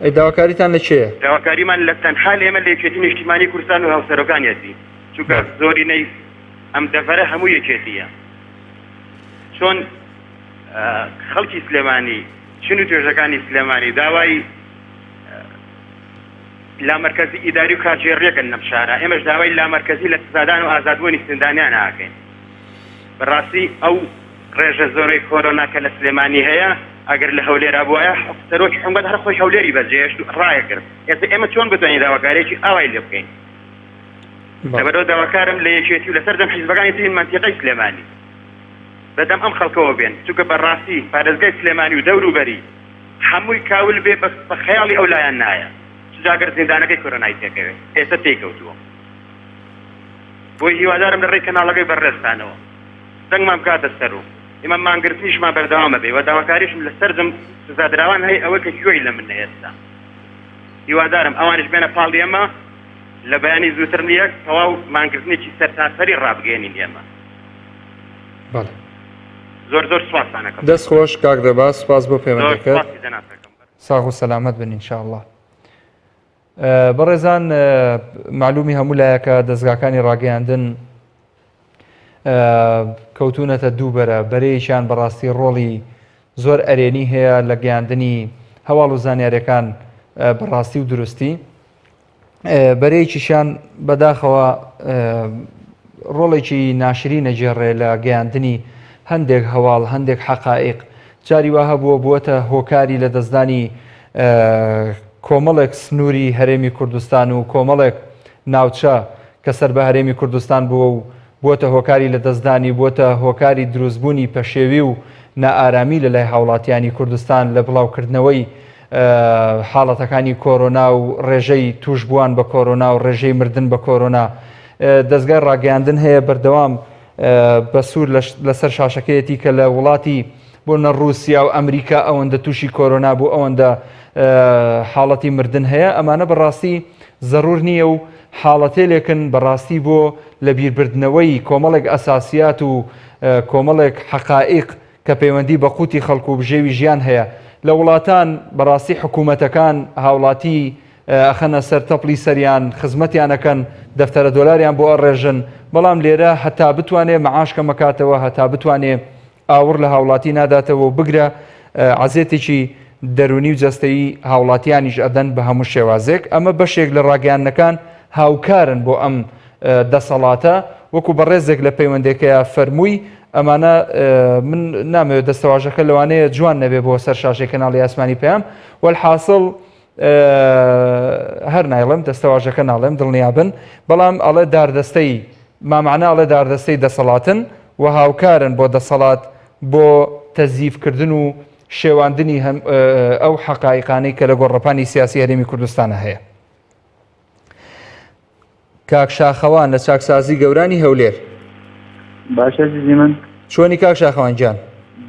Speaker 1: ئەی داواکاریتان لە کێیە؟
Speaker 4: داواکاریمان لە تەنها لە ئێمە لە یەکێتی نیشتیمانی کوردستان و هاوسەرۆکانیەتی. چونکە زۆرینەی ئەم دەڤەرە هەموو یەکێتییە. چۆن خەڵکی سلێمانی، چین و توێژەکانی سلێمانی داوای لامەرکەزی ئیداری و کارگێڕییەکەن لەم شارە، ئێمەش داوای لامەرکەزی لە سزادان و ئازادبوونی زیندانیان ئەکەین. بەڕاستی ئەو ڕێژە زۆرەی کۆرۆنا کە لە سلێمانی هەیە، ئەگەر لە هەولێرا بوایە، سەرۆکی حکومەت هەر خۆی هەولێری بەجێهێشت و ڕایەکرد. ئێستا ئێمە چۆن بتوانین داواکارییەکی ئاوای لێ بکەین؟ لەبەرئەوە داواکارم لە یەکێتی و لە سەرجەم حیزبەکانی تری مەنتیقەی سلێمانی بەدەم ئەم خەڵکەوە بێن، چونکە بەڕاستی پارێزگای سلێمانی و دەوروبەری هەمووی کاول بێ بە خەیاڵی ئەو لایان نایە، چ جا گەر زیندانەکەی کۆرۆنای تێکەوێ ئێستا تێی کەوتووە. بۆیە هیوادارم لە ڕێی کەناڵەکەی بەڕێزتانەوە دەنگمان بگاتە سەر و ئێمە مانگرتنیشمان بەردەوام ئەبێ و داواکاریشم لە سەرجەم سزادراوان هەیە ئەوەی کە گوێی لە منە ئێستا هیوادارم ئەوانیش بێنە پاڵ ئێمە لە بەیانی زووتر نییە تەواو مانگرتنێکی سەرتاسەری ڕابگەیەنین ئێمە.
Speaker 1: بەڵێ.
Speaker 4: زۆر زۆر سوپاستان ئەکەم.
Speaker 1: دەست خۆش کاک ڕێباز سوپاس بۆ
Speaker 4: زۆر
Speaker 1: پەیوەندەکەت.
Speaker 4: سوپاسی جەنابت ئەکەم.
Speaker 1: ساغ و سەلامەت بن ان شاء اللە. بەڕێزان مەعلومی هەموو لایەکە دەزگاکانی ڕاگەیاندن کەوتونەتە دوو بەرە، بەرەیەکیان بەڕاستی ڕۆڵی زۆر ئەرێنی هەیە لە گەیاندنی هەواڵ و زانیاریەکان بەڕاستی و دروستی، بەرەیەکیشیان بەداخەوە ڕۆڵێکی ناشرین ئەگێڕێ لە گەیاندنی هەندێک هەواڵ هەندێک حەقائیق جاری وا هەبووە بووەتە هۆکاری لەدەستدانی کۆمەڵێک سنووری هەرێمی کوردستان و کۆمەڵێک ناوچە کە سەر بە هەرێمی کوردستان بووە و بووەتە هۆکاری لەدەستدانی بووەتە هۆکاری دروستبوونی پەشێوی و نائارامی لە لای هاوڵاتیانی کوردستان لە بڵاوکردنەوەی حاڵەتەکانی کۆرۆنا و ڕێژەی تووشبووان بە کۆرۆنا و ڕێژەی مردن بە کۆرۆنا دەزگای ڕاگەیاندن هەیە بەردەوام بە سوور لەسەر شاشەکەیەتی کە لە وڵاتی بۆ نە ڕووسیا و ئەمریکا ئەوەندە تووشی کۆرۆنا بوو ئەوەندە حاڵەتی مردن هەیە ئەمانە بەڕاستی زەرور نییە و حاڵەتێلێکن بەڕاستی بۆ لە بیربردنەوەی کۆمەڵێک ئەساسیات و کۆمەڵێک حەقائیق کە پەیوەندی بە قوتی خەڵک و بژێوی ژیان هەیە لە وڵاتان، بەڕاستی حکومەتەکان هاوڵاتی ئەخەنە سەر تەپڵی سەریان، خزمەتیان ئەکەن، دەفتەرە دۆلاریان بۆ ئەڕێژن، بەڵام لێرە هەتا بتوانێ مەعاش کەمەکاتەوە، هەتا بتوانێ ئاوڕ لە هاوڵاتی ناداتەوە و بگرە عەزێتێکی دەرونی و جەستەیی هاوڵاتیانیش ئەدەن بە هەموو شێوازێک، ئەمە بەشێک لە ڕاگەیاندنەکان هاوکارن بۆ ئەم دەسەڵاتە، وەکو بەڕێزێک لە پەیوەندێکەیا فەرمووی ئەمانە من نامەوێت دەستەواژەکە لەوانەیە جوان نەبێ بۆ سەر شاشەی کەناڵی ئاسمانی پەیام وەلحاسڵ هەر نایڵێم دەستەواژەکە ناڵێم دڵنیابن بەڵام ئەڵێ داردەستەی مامەعنا ئەڵێ داردەستەی دەسەڵاتن و هاوکارن بۆ دەسەڵات بۆ تەزیفکردن و شێواندنی ئەو حەقایقانەی کە لە گۆڕەپانی سیاسی هەرێمی کوردستانە هەیە. کاک شاخەوان لە چاکسازی گەورانی هەولێر.
Speaker 10: باشە ئەزیزی من.
Speaker 1: چۆنی کاک شاخەوان گیان؟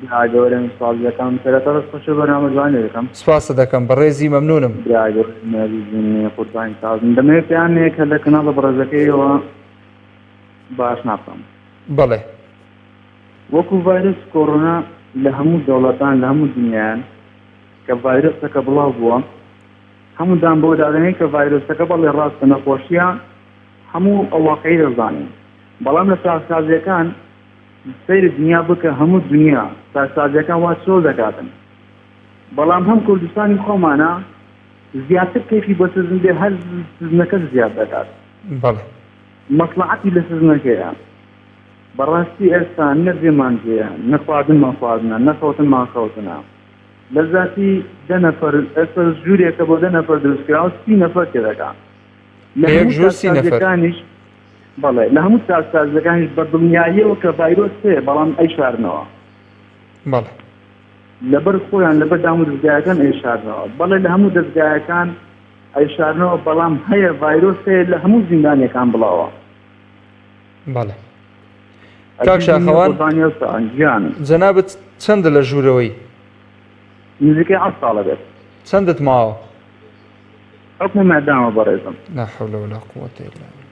Speaker 10: برا گەورەم سپاس دەکەم سەرەتا دەست خۆشی بەرنامە جوانی دەکەم.
Speaker 1: سپاست دەکەم بەڕێزی مەمنونم.
Speaker 10: برا گەورەم ئەزیزی منی قوربانی سازم دەمەوێت پەیامێک کە لە کەناڵە بەڕێزەکەیەوە باش نافام.
Speaker 1: بەڵێ.
Speaker 10: وەکو ڤایرۆسی کۆڕۆنا لە هەموو دەوڵەتان لە هەموو دنیایان کە ڤایرۆسەکە بڵاو بووە هەموو دان بەوە دادەنێین کە ڤایرۆسەکە بەڵێ ڕاستە نەخۆشیە هەموو ئەو واقعی دەزانین بەڵام لە چاکسازیەکان سەیری دنیا بکە هەموو دنیا چاکسازیەکان وا چۆل دەکاتن بەڵام هەم کوردستانی خۆمانە زیاتر کەیفی بە سزن بێ هەر سزنەکەش زیاد دەکات
Speaker 1: بەڵێ
Speaker 10: مەسڵەحەتی لە سزنەکەیە بەڕاستی ئێستا نە جێمان جێیە نە خواردنمان خواردنە نە خەوتنمان خەوتنە لە زاتی دە نەفەر ئێستا ژوورێکە بۆ دە نەفەر دروست کراوە سی نەفەر تێدەکا لە
Speaker 1: لە یەک
Speaker 10: هەموو
Speaker 1: ژوور سی نەفەر.
Speaker 10: چاکسازیەکانیش بەڵێ لە هەموو چاکسازیەکانیش بە دڵنیاییەوە کە ڤایرۆس هەیە بەڵام ئەیشارنەوە.
Speaker 1: بەڵێ.
Speaker 10: لەبەر خۆیان لەبەر دام و دەزگایەکان ئەیشارنەوە بەڵێ لە هەموو دەزگایەکان ئەیشارنەوە بەڵام هەیە ڤایرۆس هەیە لە هەموو زیندانیەکان بڵاوە.
Speaker 1: بەڵێ. کاک شاخەوان جەنابت چەندە لە ژوورەوەی؟
Speaker 10: نزیکەی حەفت ساڵە بێت.
Speaker 1: چەندت ماوە؟
Speaker 10: حوکمم ئیعدامە بەڕێزم.
Speaker 1: لا حول ولا قوة الا بالله.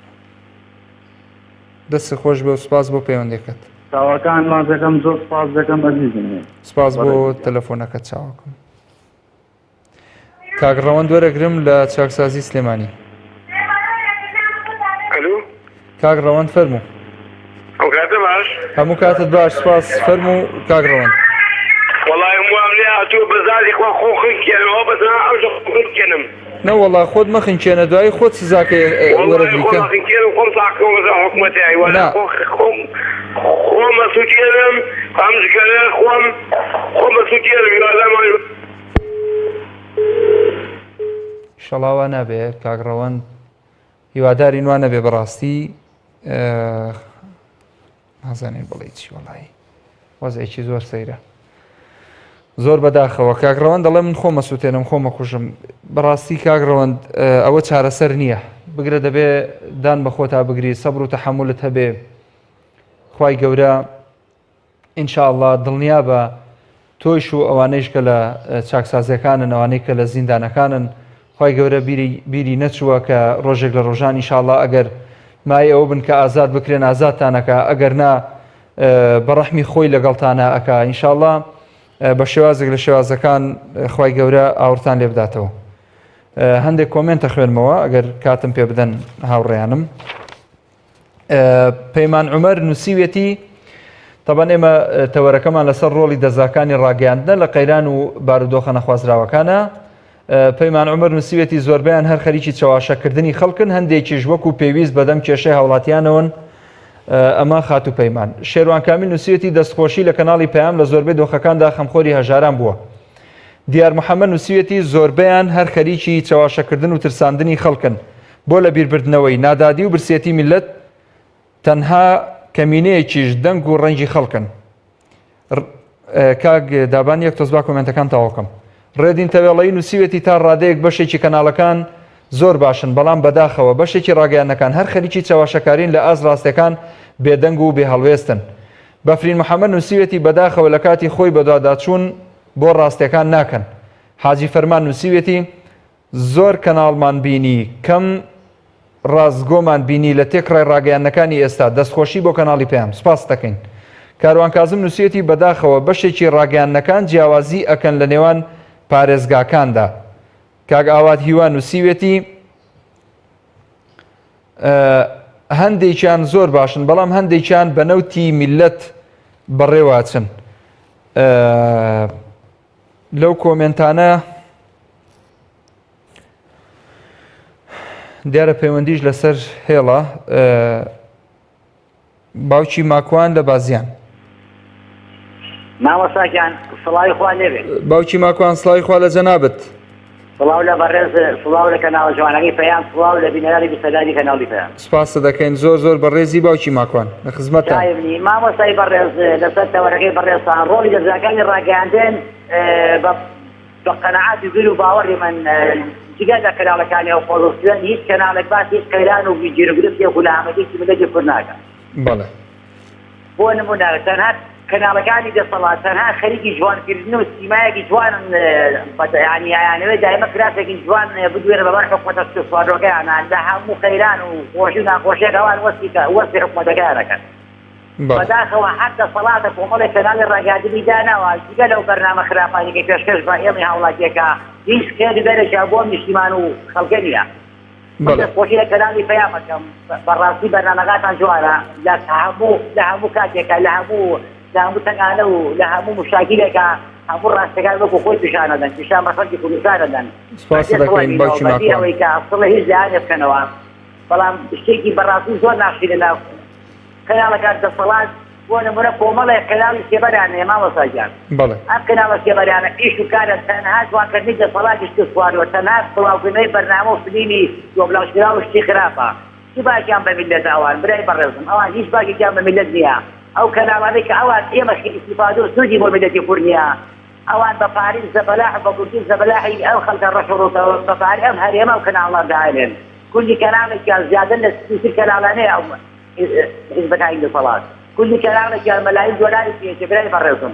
Speaker 1: دەست خۆش بێ و سپاس بۆ پەیوەندەکەت.
Speaker 10: چاوەکان ماچ دەکەم زۆر سپاس دەکەم ئەزیزم.
Speaker 1: سپاس بۆ تەلەفۆنەکەت چاوەکەم. کاک ڕەوەند وەرەگرم لە چاکسازی سلێمانی.
Speaker 8: ئەلو
Speaker 1: کاک ڕەوەند فەرموو.
Speaker 8: ئەو کاتە باش.
Speaker 1: هەموو کاتت باش سپاس فەرموو کاک ڕەوەند.
Speaker 8: وەڵای وام لێ هاتووە بە زاتی خوا خۆ خنکێنم ئەوە بەس ئەو خۆ خنکێنم.
Speaker 1: نەوەڵا خۆت مەخنکێنە دوایی خۆت سزاکەی وەرەگری کە.
Speaker 8: وەڵای خۆم ئەخنکێنم خۆم ساغکەم بەسەر حکومەتای وەلا خۆ خۆم خۆم ئەسوتێنم ئەم جگەرە خۆم خۆم ئەسوتێنم هیوادارم
Speaker 1: ئیشەڵا وا نابێ کاک ڕەوەند هیوادارین وا نەبێ بەڕاستی نازانین بڵێ چی وەڵی وەزعێکی زۆر سەیرە زۆر بەداخەوە کاک ڕەوەند دەڵێ من خۆمە سووتێنم خۆمە کوژم بەڕاستی کاک ڕەوەند ئەوە چارەسەر نییە بگرە دەبێ دان بە خۆتا بگری سەبر و تەحملت هەبێ خوای گەورە ان شاء اللە دڵنیابە تۆیش و ئەوانەیش کە لە چاکسازیەکانن ئەوانەی کە لە زیندانەکانن خوای گەورە بیری بیری نەچووە کە ڕۆژێک لە ڕۆژان ان شاء اللە ئەگەر مای ئەوە بن کە ئازاد بکرێن ئازادتانەکە ئەگەر نا بە ڕەحمی خۆی لەگەڵتانە ئەکا ان شاء اللە بە شێوازێک لە شێوازەکان خوای گەورە ئاوڕتان لێ بداتەوە هەندێک کۆمێنتە خوێنمەوە ئەگەر کاتم پێ بدەن هاوڕێیانم پەیمان عومەر نووسیویەتی، تەبەن ئێمە تەوەرەکەمان لەسەر ڕۆڵی دەزگاکانی ڕاگەیاندنە لە قەیران و بارودۆخە نەخوازراوەکانە. پەیمان عومەر نووسیویەتی زۆربەیان هەر خەریکی چەواشەکردنی خەڵکن هەندێکیش وەکو پێویست بەدەم کێشەی هاوڵاتیانەوەن ئەمە خاتوو پەیمان. شێروان کامیل نووسیویەتی دەستخۆشی لە کەناڵی پەیام لە زۆربەی دۆخەکاندا خەمخۆری هەژاران بووە. دیار محەمەد نووسیویەتی زۆربەیان هەر خەریکی چەواشەکردن و ترساندنی خەڵکن بۆ لەبیربردنەوەی نادادی و برسێتی میللەت تەنها کەمینەیەکیش دەنگ و ڕەنگی خەڵکن. کاک دابان یەک تۆز با کۆمێنتەکان تەواوکەم. ڕێدین تەوێڵەیی نووسیوێتی تا ڕادەیەک بەشێکی کەناڵەکان زۆر باشن بەڵام بەداخەوە بەشێکی ڕاگەیاندنەکان هەر خەریکی چەواشەکارین لە ئاست ڕاستەکان بێدەنگ و بێهەڵوێستن. بەفرین محەمەد نووسیوێتی بەداخەوە لە کاتی خۆی بەدواداچوون بۆ ڕاستەکان ناکەن. حاجی فەرمان نووسیوێتی زۆر کەناڵمان بینی کەم ڕاستگۆمان بینی لە تێکڕای ڕاگەیاندنەکانی ئێستا، دەستخۆشی بۆ کەناڵی پەیام، سوپاست دەکەین. کاروان کازم نووسیویەتی بەداخەوە بەشێکی ڕاگەیاندنەکان جیاوازی ئەکەن لە نێوان پارێزگاکاندا. کاک ئاوات هیوا نووسیویەتی هەندێکیان زۆر باشن بەڵام هەندێکیان بە نەوتی میللەت بەڕێوەچن. لەو کۆمێنتانە دیارە پەیوەندیش لەسەر هێڵە باوکی ماکوان لە بازیان
Speaker 2: مامۆستا گیان سڵاوی خوا لێبێ
Speaker 1: باوکی ماکوان سڵاوی خوا لە جەنابت
Speaker 2: سڵاو لە بەڕێز سڵاو لە کەناڵە جوانەکەی پەیام سڵاو لە بینەرانی بیسەرانی کەناڵی پەیام.
Speaker 1: سوپاست دەکەین زۆر زۆر بەڕێزی باوکی ماکوان لە خزمەتتان.
Speaker 2: چاوی منی مامۆستای بەڕێز لەسەر تەوەرەکەی بەڕێزتان ڕۆڵی دەزگاکانی ڕاگەیاندن بە. بە قەناعەت و بیر و باوەڕی من جگە لە کەناڵەکانی ئۆپۆزسیۆن هیچ کەناڵێک باسی هیچ قەیران و گیروگرفتێک و نەهامەتیی میللەتی کورد ناکات.
Speaker 1: بەڵێ.
Speaker 2: بۆ نموونە تەنها کەناڵەکانی دەسەڵات تەنها خەریکی جوانکردن و سیمایەکی جوانن یانی ئەیانەوێت دایمە کراسێکی جوان بدوێنە بەبەر حکومەتە شکستخواردوەکەیانە لە هەموو قەیران و خۆشی و ناخۆشیەک ئەوان وەسفی وەسفی حکومەتەکەیان ئەکەن. بەداخەوە هەر دەسەڵاتە کۆمەڵێک کەناڵی ڕاگەیاندنی داناوە جگە لەو بەرنامە خراپانەی کە پێشکەش بە ئێمەی هاوڵاتیەکە هیچ خێر و بەرێکیان بۆ ئەم نیشتیمان و خەڵکە نییە. من دەستخۆشی لە کەناڵی پەیام ئەکەم بەڕاستی بەرنامەکانتان جوانە لە هەموو لە هەموو کاتێکا لە هەموو لە هەموو تەنگانە و لە هەموو مشاکیلێکا هەموو ڕاستەکان وەکو خۆی پیشان ئەدەن پیشان بە خەڵکی کوردستان ئەدەن
Speaker 1: سپاست دەکەین باوکی ماکوان.
Speaker 2: ئەوەی کە سڵ هیچ لایەنێ بکەنەوە بەڵام شتێکی بەڕاستی زۆر ناشرینە لە کەناڵەکان دەسەڵات بۆ نمونە کۆمەڵێک کەناڵی سێبەریان هەیە مامۆستا گیان
Speaker 1: بەڵێ.
Speaker 2: ئەم کەناڵە سێبەریانە ئیش و کاریان تەنها جوانکردنی دەسەڵاتی شکست خواردوە تەنها بڵاوکردنەوەی بەرنامە و فلیمی دۆبلاژکراو و شتی خراپە چ باکیان بە میللەتە ئەوان برای بەڕێزم ئەوان هیچ باکێکیان بە میللەت نیە ئەو کەناڵانەی کە ئەوان ئێمە ئیستیفادە و سوودی بۆ میللەتی کورد نیە ئەوان بە پارەی زەبەلاح و بە کورتی زەبەلاحی ئەو خەڵکە ڕەش و ڕووتە بە پارەی ئەم هەرێمە ئەو کەناڵانە دائەنێن کولی کەناڵێکیان زیاتر لە 33 کەناڵانەیە ئەو حیزبەکانی دەسەڵات کولی کەناڵێکیان مەلاین دۆلاری پێچێ برای بەڕێزم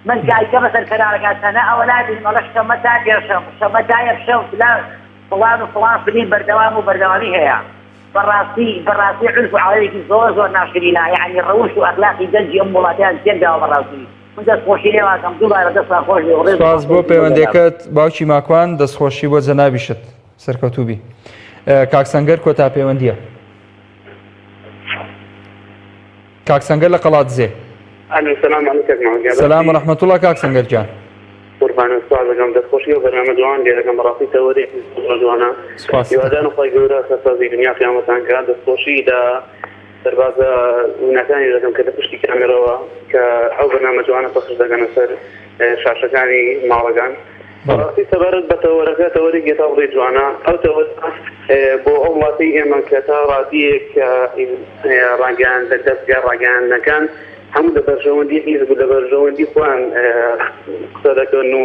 Speaker 2: من کە ئەیکەمە سەر کەناڵەکان تەنها ئەوە نابینم ئەڵێ شەممە تا پێنجشەم شەممە تا یەکشەم فلان فڵان و فڵان فلیم بەردەوام و بەردەوامی هەیە بەڕاستی بەڕاستی عورف و عادەتێکی زۆر زۆر ناشرینە یەعنی ڕەوشت و ئەخلاقی گەنجی ئەم وڵاتەیان تێکداوە بەڕاستی من دەستخۆشی لێوەکەم دووبارە دەستان خۆش بێ و ڕێز و
Speaker 1: سپاس بۆ
Speaker 2: خۆشەویستی بۆ جەنابت.
Speaker 1: پەیوەندیەکەت باوکی ماکوان دەستخۆشی بۆ جەنابیشت سەرکەوتوو بی کاک سەنگەر کۆتا پەیوەندیە. کاک سەنگەر لە قەڵادزێ.
Speaker 11: ئەلو سلام علیکم کاک محمود گیان
Speaker 1: سلام و رحمت اللە کاک سەنگەر گیان.
Speaker 11: قوربانت سپاس دەکەم دەستخۆشی ئەو بەرنامە جوان لێ دەکەم بەڕاستی تەوەرێکی زۆر جوانە
Speaker 1: سپاست
Speaker 11: هیوادارم
Speaker 1: دەکەم.
Speaker 11: خوای گەورە سەرفرازی دنیا قیامەتان کات دەستخۆشی لە سەربازە ونەکانی دەکەم کە لە پشتی کامێرەوە کە ئەو بەرنامە جوانە پەخش دەکەنە سەر شاشەکانی ماڵەکان. بەڕاستی سەبارەت بە تەوەرەکە تەوەرێکی تا بڵێی جوانە ئەو تەوەرە بۆ ئەو وڵاتەی ئێمە کە تا ڕادیەک کە ڕاگەیاندە دەزگا ڕاگەیاندنەکان هەموو لە بەرژەوەندی حیزب و لە بەرژەوەندی خۆیان قسە دەکەن و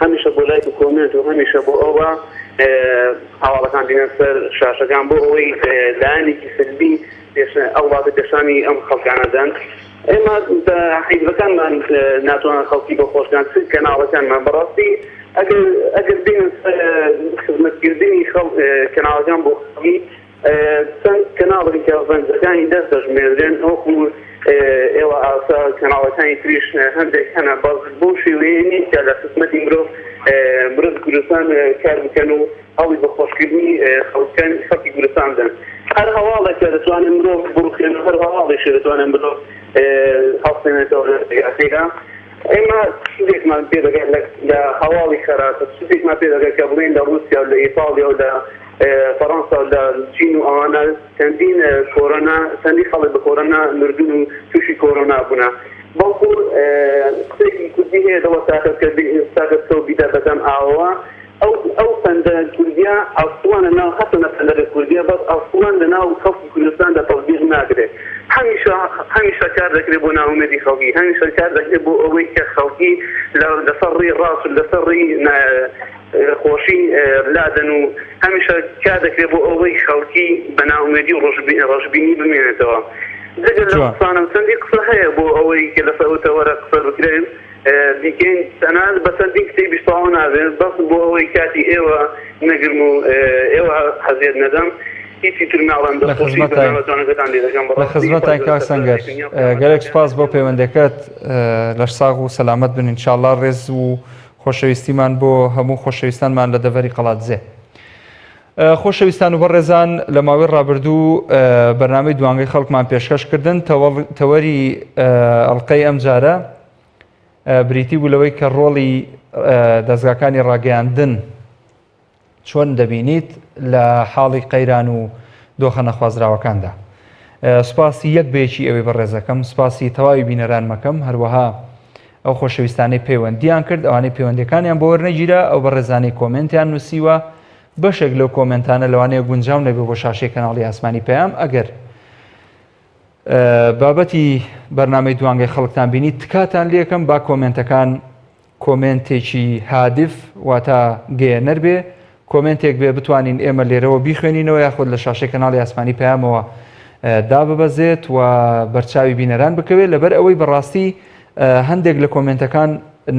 Speaker 11: هەمیشە بۆ لایک و کۆمێنت و هەمیشە بۆ ئەوە هەواڵەکان دێنە سەر شاشەکان بۆ ئەوەی لایەنێکی سلبی ئەو وڵاتە پێشانی ئەم خەڵکانە دەن. ئێمە حیزبەکانمان ناتوانن خەڵکی بۆ خۆشکان چ کەناڵەکانمان بەڕاستی ئەگەر ئەگەر بێنە سەر خزمەتکردنی خەڵ کەناڵەکان بۆ خەڵکی چەند کەناڵێک کە ڕەنجەکانی دەست دەژمێردرێن وەکو ئێوە ئاسا کەناڵەکانی تریش هەندێک هەنە بەس بەو شێوەیە نین کە لە خزمەتی مرۆڤ مرۆڤ کوردستان کار بکەن و هەوڵی بە خۆشکردنی خەڵکانی خەڵکی کوردستان بدەن. هەر هەواڵێک کە دەتوانێت مرۆڤ بڕوخێنێت و هەر هەواڵێکیش دەتوانێت مرۆڤ هەڵسێنێتەوە لە ڕێگاکەیدا. ئێمە سوودێکمان پێ دەگات لە هەواڵی خەراپ، سوودێکمان پێ دەگات کە بڵێین لە ڕووسیا و لە ئیتاڵیا و لە فەڕەنسا و لە چین و ئەوانە چەندین کۆرۆنا چەندین خەڵک بە کۆرۆنا مردوون و تووشی کۆرۆنا بوونە. بەڵکو قسەیەکی کوردی هەیە دەڵێت تاکە بکە و بیدە بەدەم ئاوەوە. ئەو ئەو پەندە کوردیە ئەسڵەن لە ناو هەرچەندە پەندەکە کوردیە بەس ئەسڵەن لە ناو خەڵکی کوردستاندا تەتبیق ناکرێ هەمیشە هەمیشە کار دەکرێ بۆ نائومێدی خەڵکی هەمیشە کار دەکرێ بۆ ئەوەی کە خەڵکی لە لەسەر ڕێی ڕاست و لەسەر ڕێی خۆشی لادەن و هەمیشە کار دەکرێ بۆ ئەوەی خەڵکی بە نائومێدی و ڕەشبینی بمێنێتەوە جگە لەم
Speaker 1: جوان.
Speaker 11: قسانە چەندین قسە هەیە بۆ ئەوەی کە لەسەر ئەو تەوەرە قسە بکرێ. بیکەین تەنانەت بە چەندین کتێبیش تەواو نابێت بەس بۆ ئەوەی کاتی ئێوە نەگرم و ئێوە حەزیەت نەدەم هیچی تر ناڵێم
Speaker 1: لە
Speaker 11: دەستخۆشی
Speaker 1: خزمەتاین
Speaker 11: بەرنامە جوانەکەتان لێ دەکەم
Speaker 1: لە
Speaker 11: بەڕاستی خوای
Speaker 1: خزمەتاین
Speaker 11: گەورە
Speaker 1: کاک سەنگەر
Speaker 11: سەرفرازی دنیا و قیامەتان
Speaker 1: گەلێک
Speaker 11: کات
Speaker 1: سوپاس بۆ پەیوەندەکەت لەش ساغ و سەلامەت بن ان شاء اللە ڕێز و خۆشەویستیمان بۆ هەموو خۆشەویستانمان لە دەڤەری قەڵادزێ. خۆشەویستان و بەڕێزان لە ماوەی ڕابردوو بەرنامەی دوانگەی خەڵکمان پێشکەش کردن تەوەری ئەڵلقەی ئەم جارە بریتی بوو لەوەی کە ڕۆڵی دەزگاکانی ڕاگەیاندن چۆن دەبینیت لە حاڵی قەیران و دۆخە نەخوازراوەکاندا. سوپاسی یەک بەیەکی ئەوەی بەڕێزەکەم سوپاسی تەواوی بینەرانمەکەم هەروەها ئەو خۆشەویستانەی پەیوەندیان کرد ئەوانەی پەیوەندەکانیان بۆ وەرنەگیرا ئەو بەڕێزانەی کۆمێنتیان نووسیوە بەشێک لەو کۆمێنتانە لەوانەیە گونجاو نەبێ بۆ شاشەی کەناڵی ئاسمانی پەیام ئەگەر بابەتی بەرنامەی دوانگەی خەڵکتان بینی تکاتان لێکەم با کۆمێنتەکان. کۆمێنتێکی هادف واتە گەیەنەر بێ، کۆمێنتێک بێ بتوانین ئێمە لێرەوە بیخوێنینەوە یاخود لە شاشەی کەناڵی ئاسمانی پەیامەوە داببەزێت و بەرچاوی بینەران بکەوێت لەبەر ئەوەی بەڕاستی هەندێک لە کۆمێنتەکان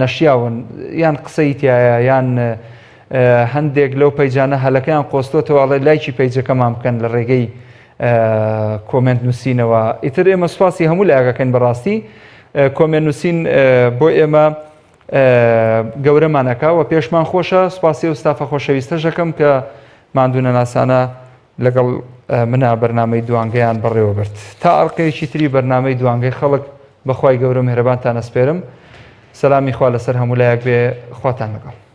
Speaker 1: نەشیاون یان قسەی تایە یان هەندێک لەو پەیجانە هەلەکەیان قۆستۆتەوە ئەڵێ لایکی پەیجەکەمان بکەن لە ڕێگەی کۆمێنت نووسینەوە ئیتر ئێمە سوپاسی هەموو لایەکەکەین بەڕاستی کۆمێنت نووسین بۆ ئێمە گەورەمان ئەکا و پێشمان خۆشە سوپاسی ئەو ستافە خۆشەویستەش ئەکەم کە ماندوونەناسانە لەگەڵ منا بەرنامەی دوانگەیان بەڕێوە برد تا ئەڵقەیەکی تری بەرنامەی دوانگەی خەڵک بەخوای گەورە مهرەبانتان ئەسپێرم سەلامی خوا لەسەر هەموو لایەک بێ خواتان لەگەڵ.